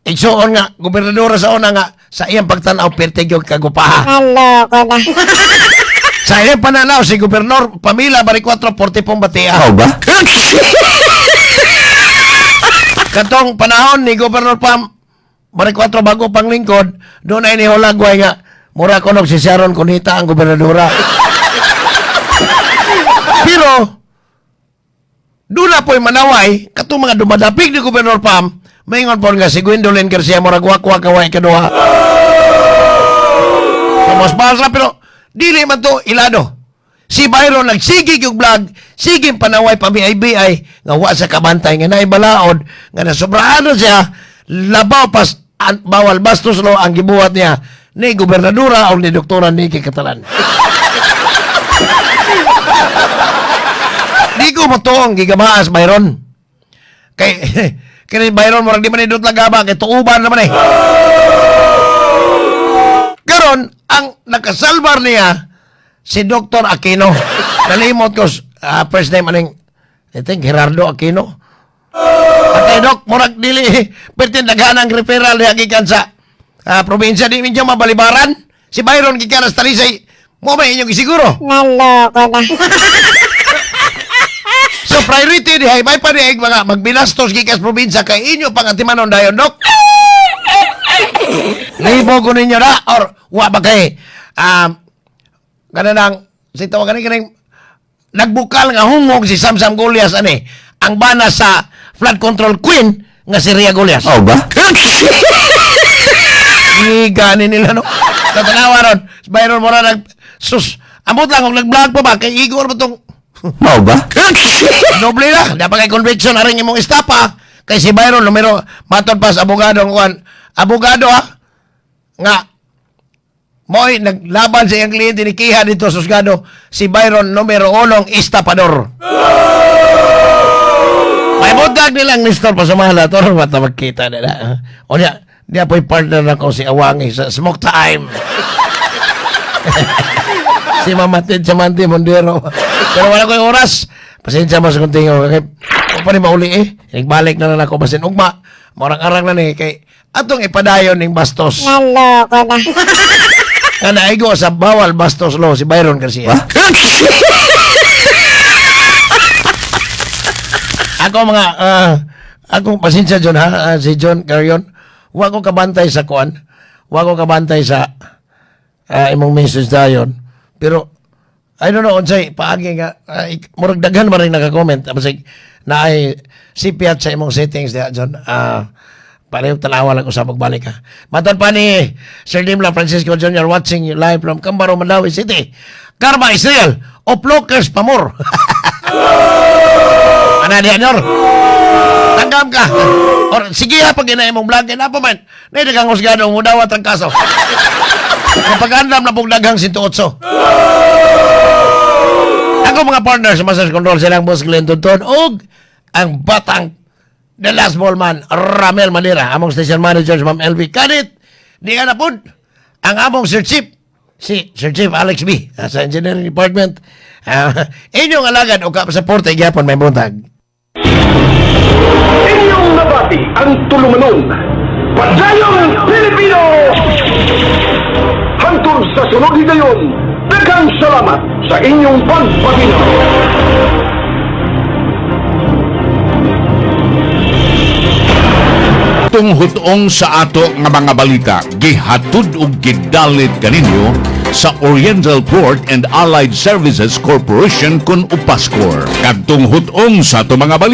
igsoon nga gobernadora sa una nga sa iyang pagtan-aw perti gyud kagupaha. Naloko na. Sa iyang pananaw, si Gobernador Pamela Baricuatro Porte pong batia. O ba? Katong panahon ni Gobernador Pam Baricuatro bago pang lingkod, doon ay ni Holagway nga mura kunog si Sharon Cuneta ang gobernadora. Pero doon na po'y manaway, katong mga dumadapig ni Gobernador Pam, maingon po nga si Gwendolyn Garcia murag wakwak kaway kaduha. Mas basa pero dili man to ilado. Si Byron nagsige og vlog, sige panaway pa BI nga wa sa kabantay nga naibalaod nga nasobrahan na siya labaw pas bawal bastos lo ang gibuhat niya ni gobernadora o ni doktora Nikki Catalan. Di ko motuong gigamaas Byron. Kay kay Byron murag di man nindot lagaba kay tuuban naman eh. Karon ang nakasalbar niya si Dr. Aquino. Nalimot ko first name aning I think Gerardo Aquino. Atay Dok, murag dili pertin daghan ang referral diha gikan sa probinsya di minyo mabalibaran. Si Byron gikan sa Talisay, mo ba inyong gisiguro? Naloko na. So priority dihay may pa dihay mga magbinastos gikan sa probinsya kay inyo pang atimanon dayon Dok. Libo ko ninyo na or wa ba kay kana nang si tawag kani kaning nagbukal nga hungog si Samsam Golias ani ang bana sa flood control queen nga si Ria Golias. O ba? Gani nila no. Tatanawa ron. Si Byron Mora nag sus amot lang kung nag-vlog pa ba kay Igor ba tong Mao ba? Doble na. Dapat kay conviction na rin imong estapa. Kay si Byron numero matod pa sa abogado ang kuan. Abogado ha. Nga mo'y naglaban sa iyang kliyente ni Kiha dito sa husgado si Byron numero unong estapador. May buntag nilang Nestor Pasumala. Toro ba ito magkita nila? O niya, niya po'y partner na ko si Awangi sa Smoke Time. Si Mama Ted Samante Mondero. Pero wala ko yung oras. Pasensya mo sa kunting. Okay. O pa ni mauli eh. Nagbalik na lang ako basin ugma. Morang arang na ni kay atong ipadayon ning bastos. Naloko na. Nga naigo sa bawal bastos law si Byron Garcia. Ako mga ako pasensya John ha, si John Carrion. Wa ko kabantay sa kuan. Wa ko kabantay sa imong message dayon. Pero I don't know unsay paagi nga murag daghan man rin naka-comment basig naay sipiat sa imong settings diha, John. Pareho tanawa lang usab pagbalik ha. Matod pa ni Sir Dimla Francisco Jr. watching you live from Cambaro, Mandaue City. Karma is real. Oplokers pamor. Ana diha, Nyor. Tanggam ka. Or sige ha, pag ina imong vlog, na pa man. Naay kang husgado mo dawat ang kaso. Kapag andam na pong daghang 108. Ako mga partner sa Master Control silang Boss Glenn Tunton ug ang batang The Last Ball Man, Ramel Manira, among station manager si Ma'am LV Kanit, di ka na pud, ang among Sir Chief, si Sir Chief Alex B. Sa Engineering Department. Inyong alagad o kapasuporte gyapon may buntag. Inyong nabati ang tulumanon. Padayon Pilipino! Hangtod sa sunod higayon, daghang salamat sa inyong pagpaminaw. Tunghutong sa ato nga mga balita, gihatod ug gidalit kaninyo sa Oriental Port and Allied Services Corporation kun Upascor. Kadtong hutong sa ato mga balita.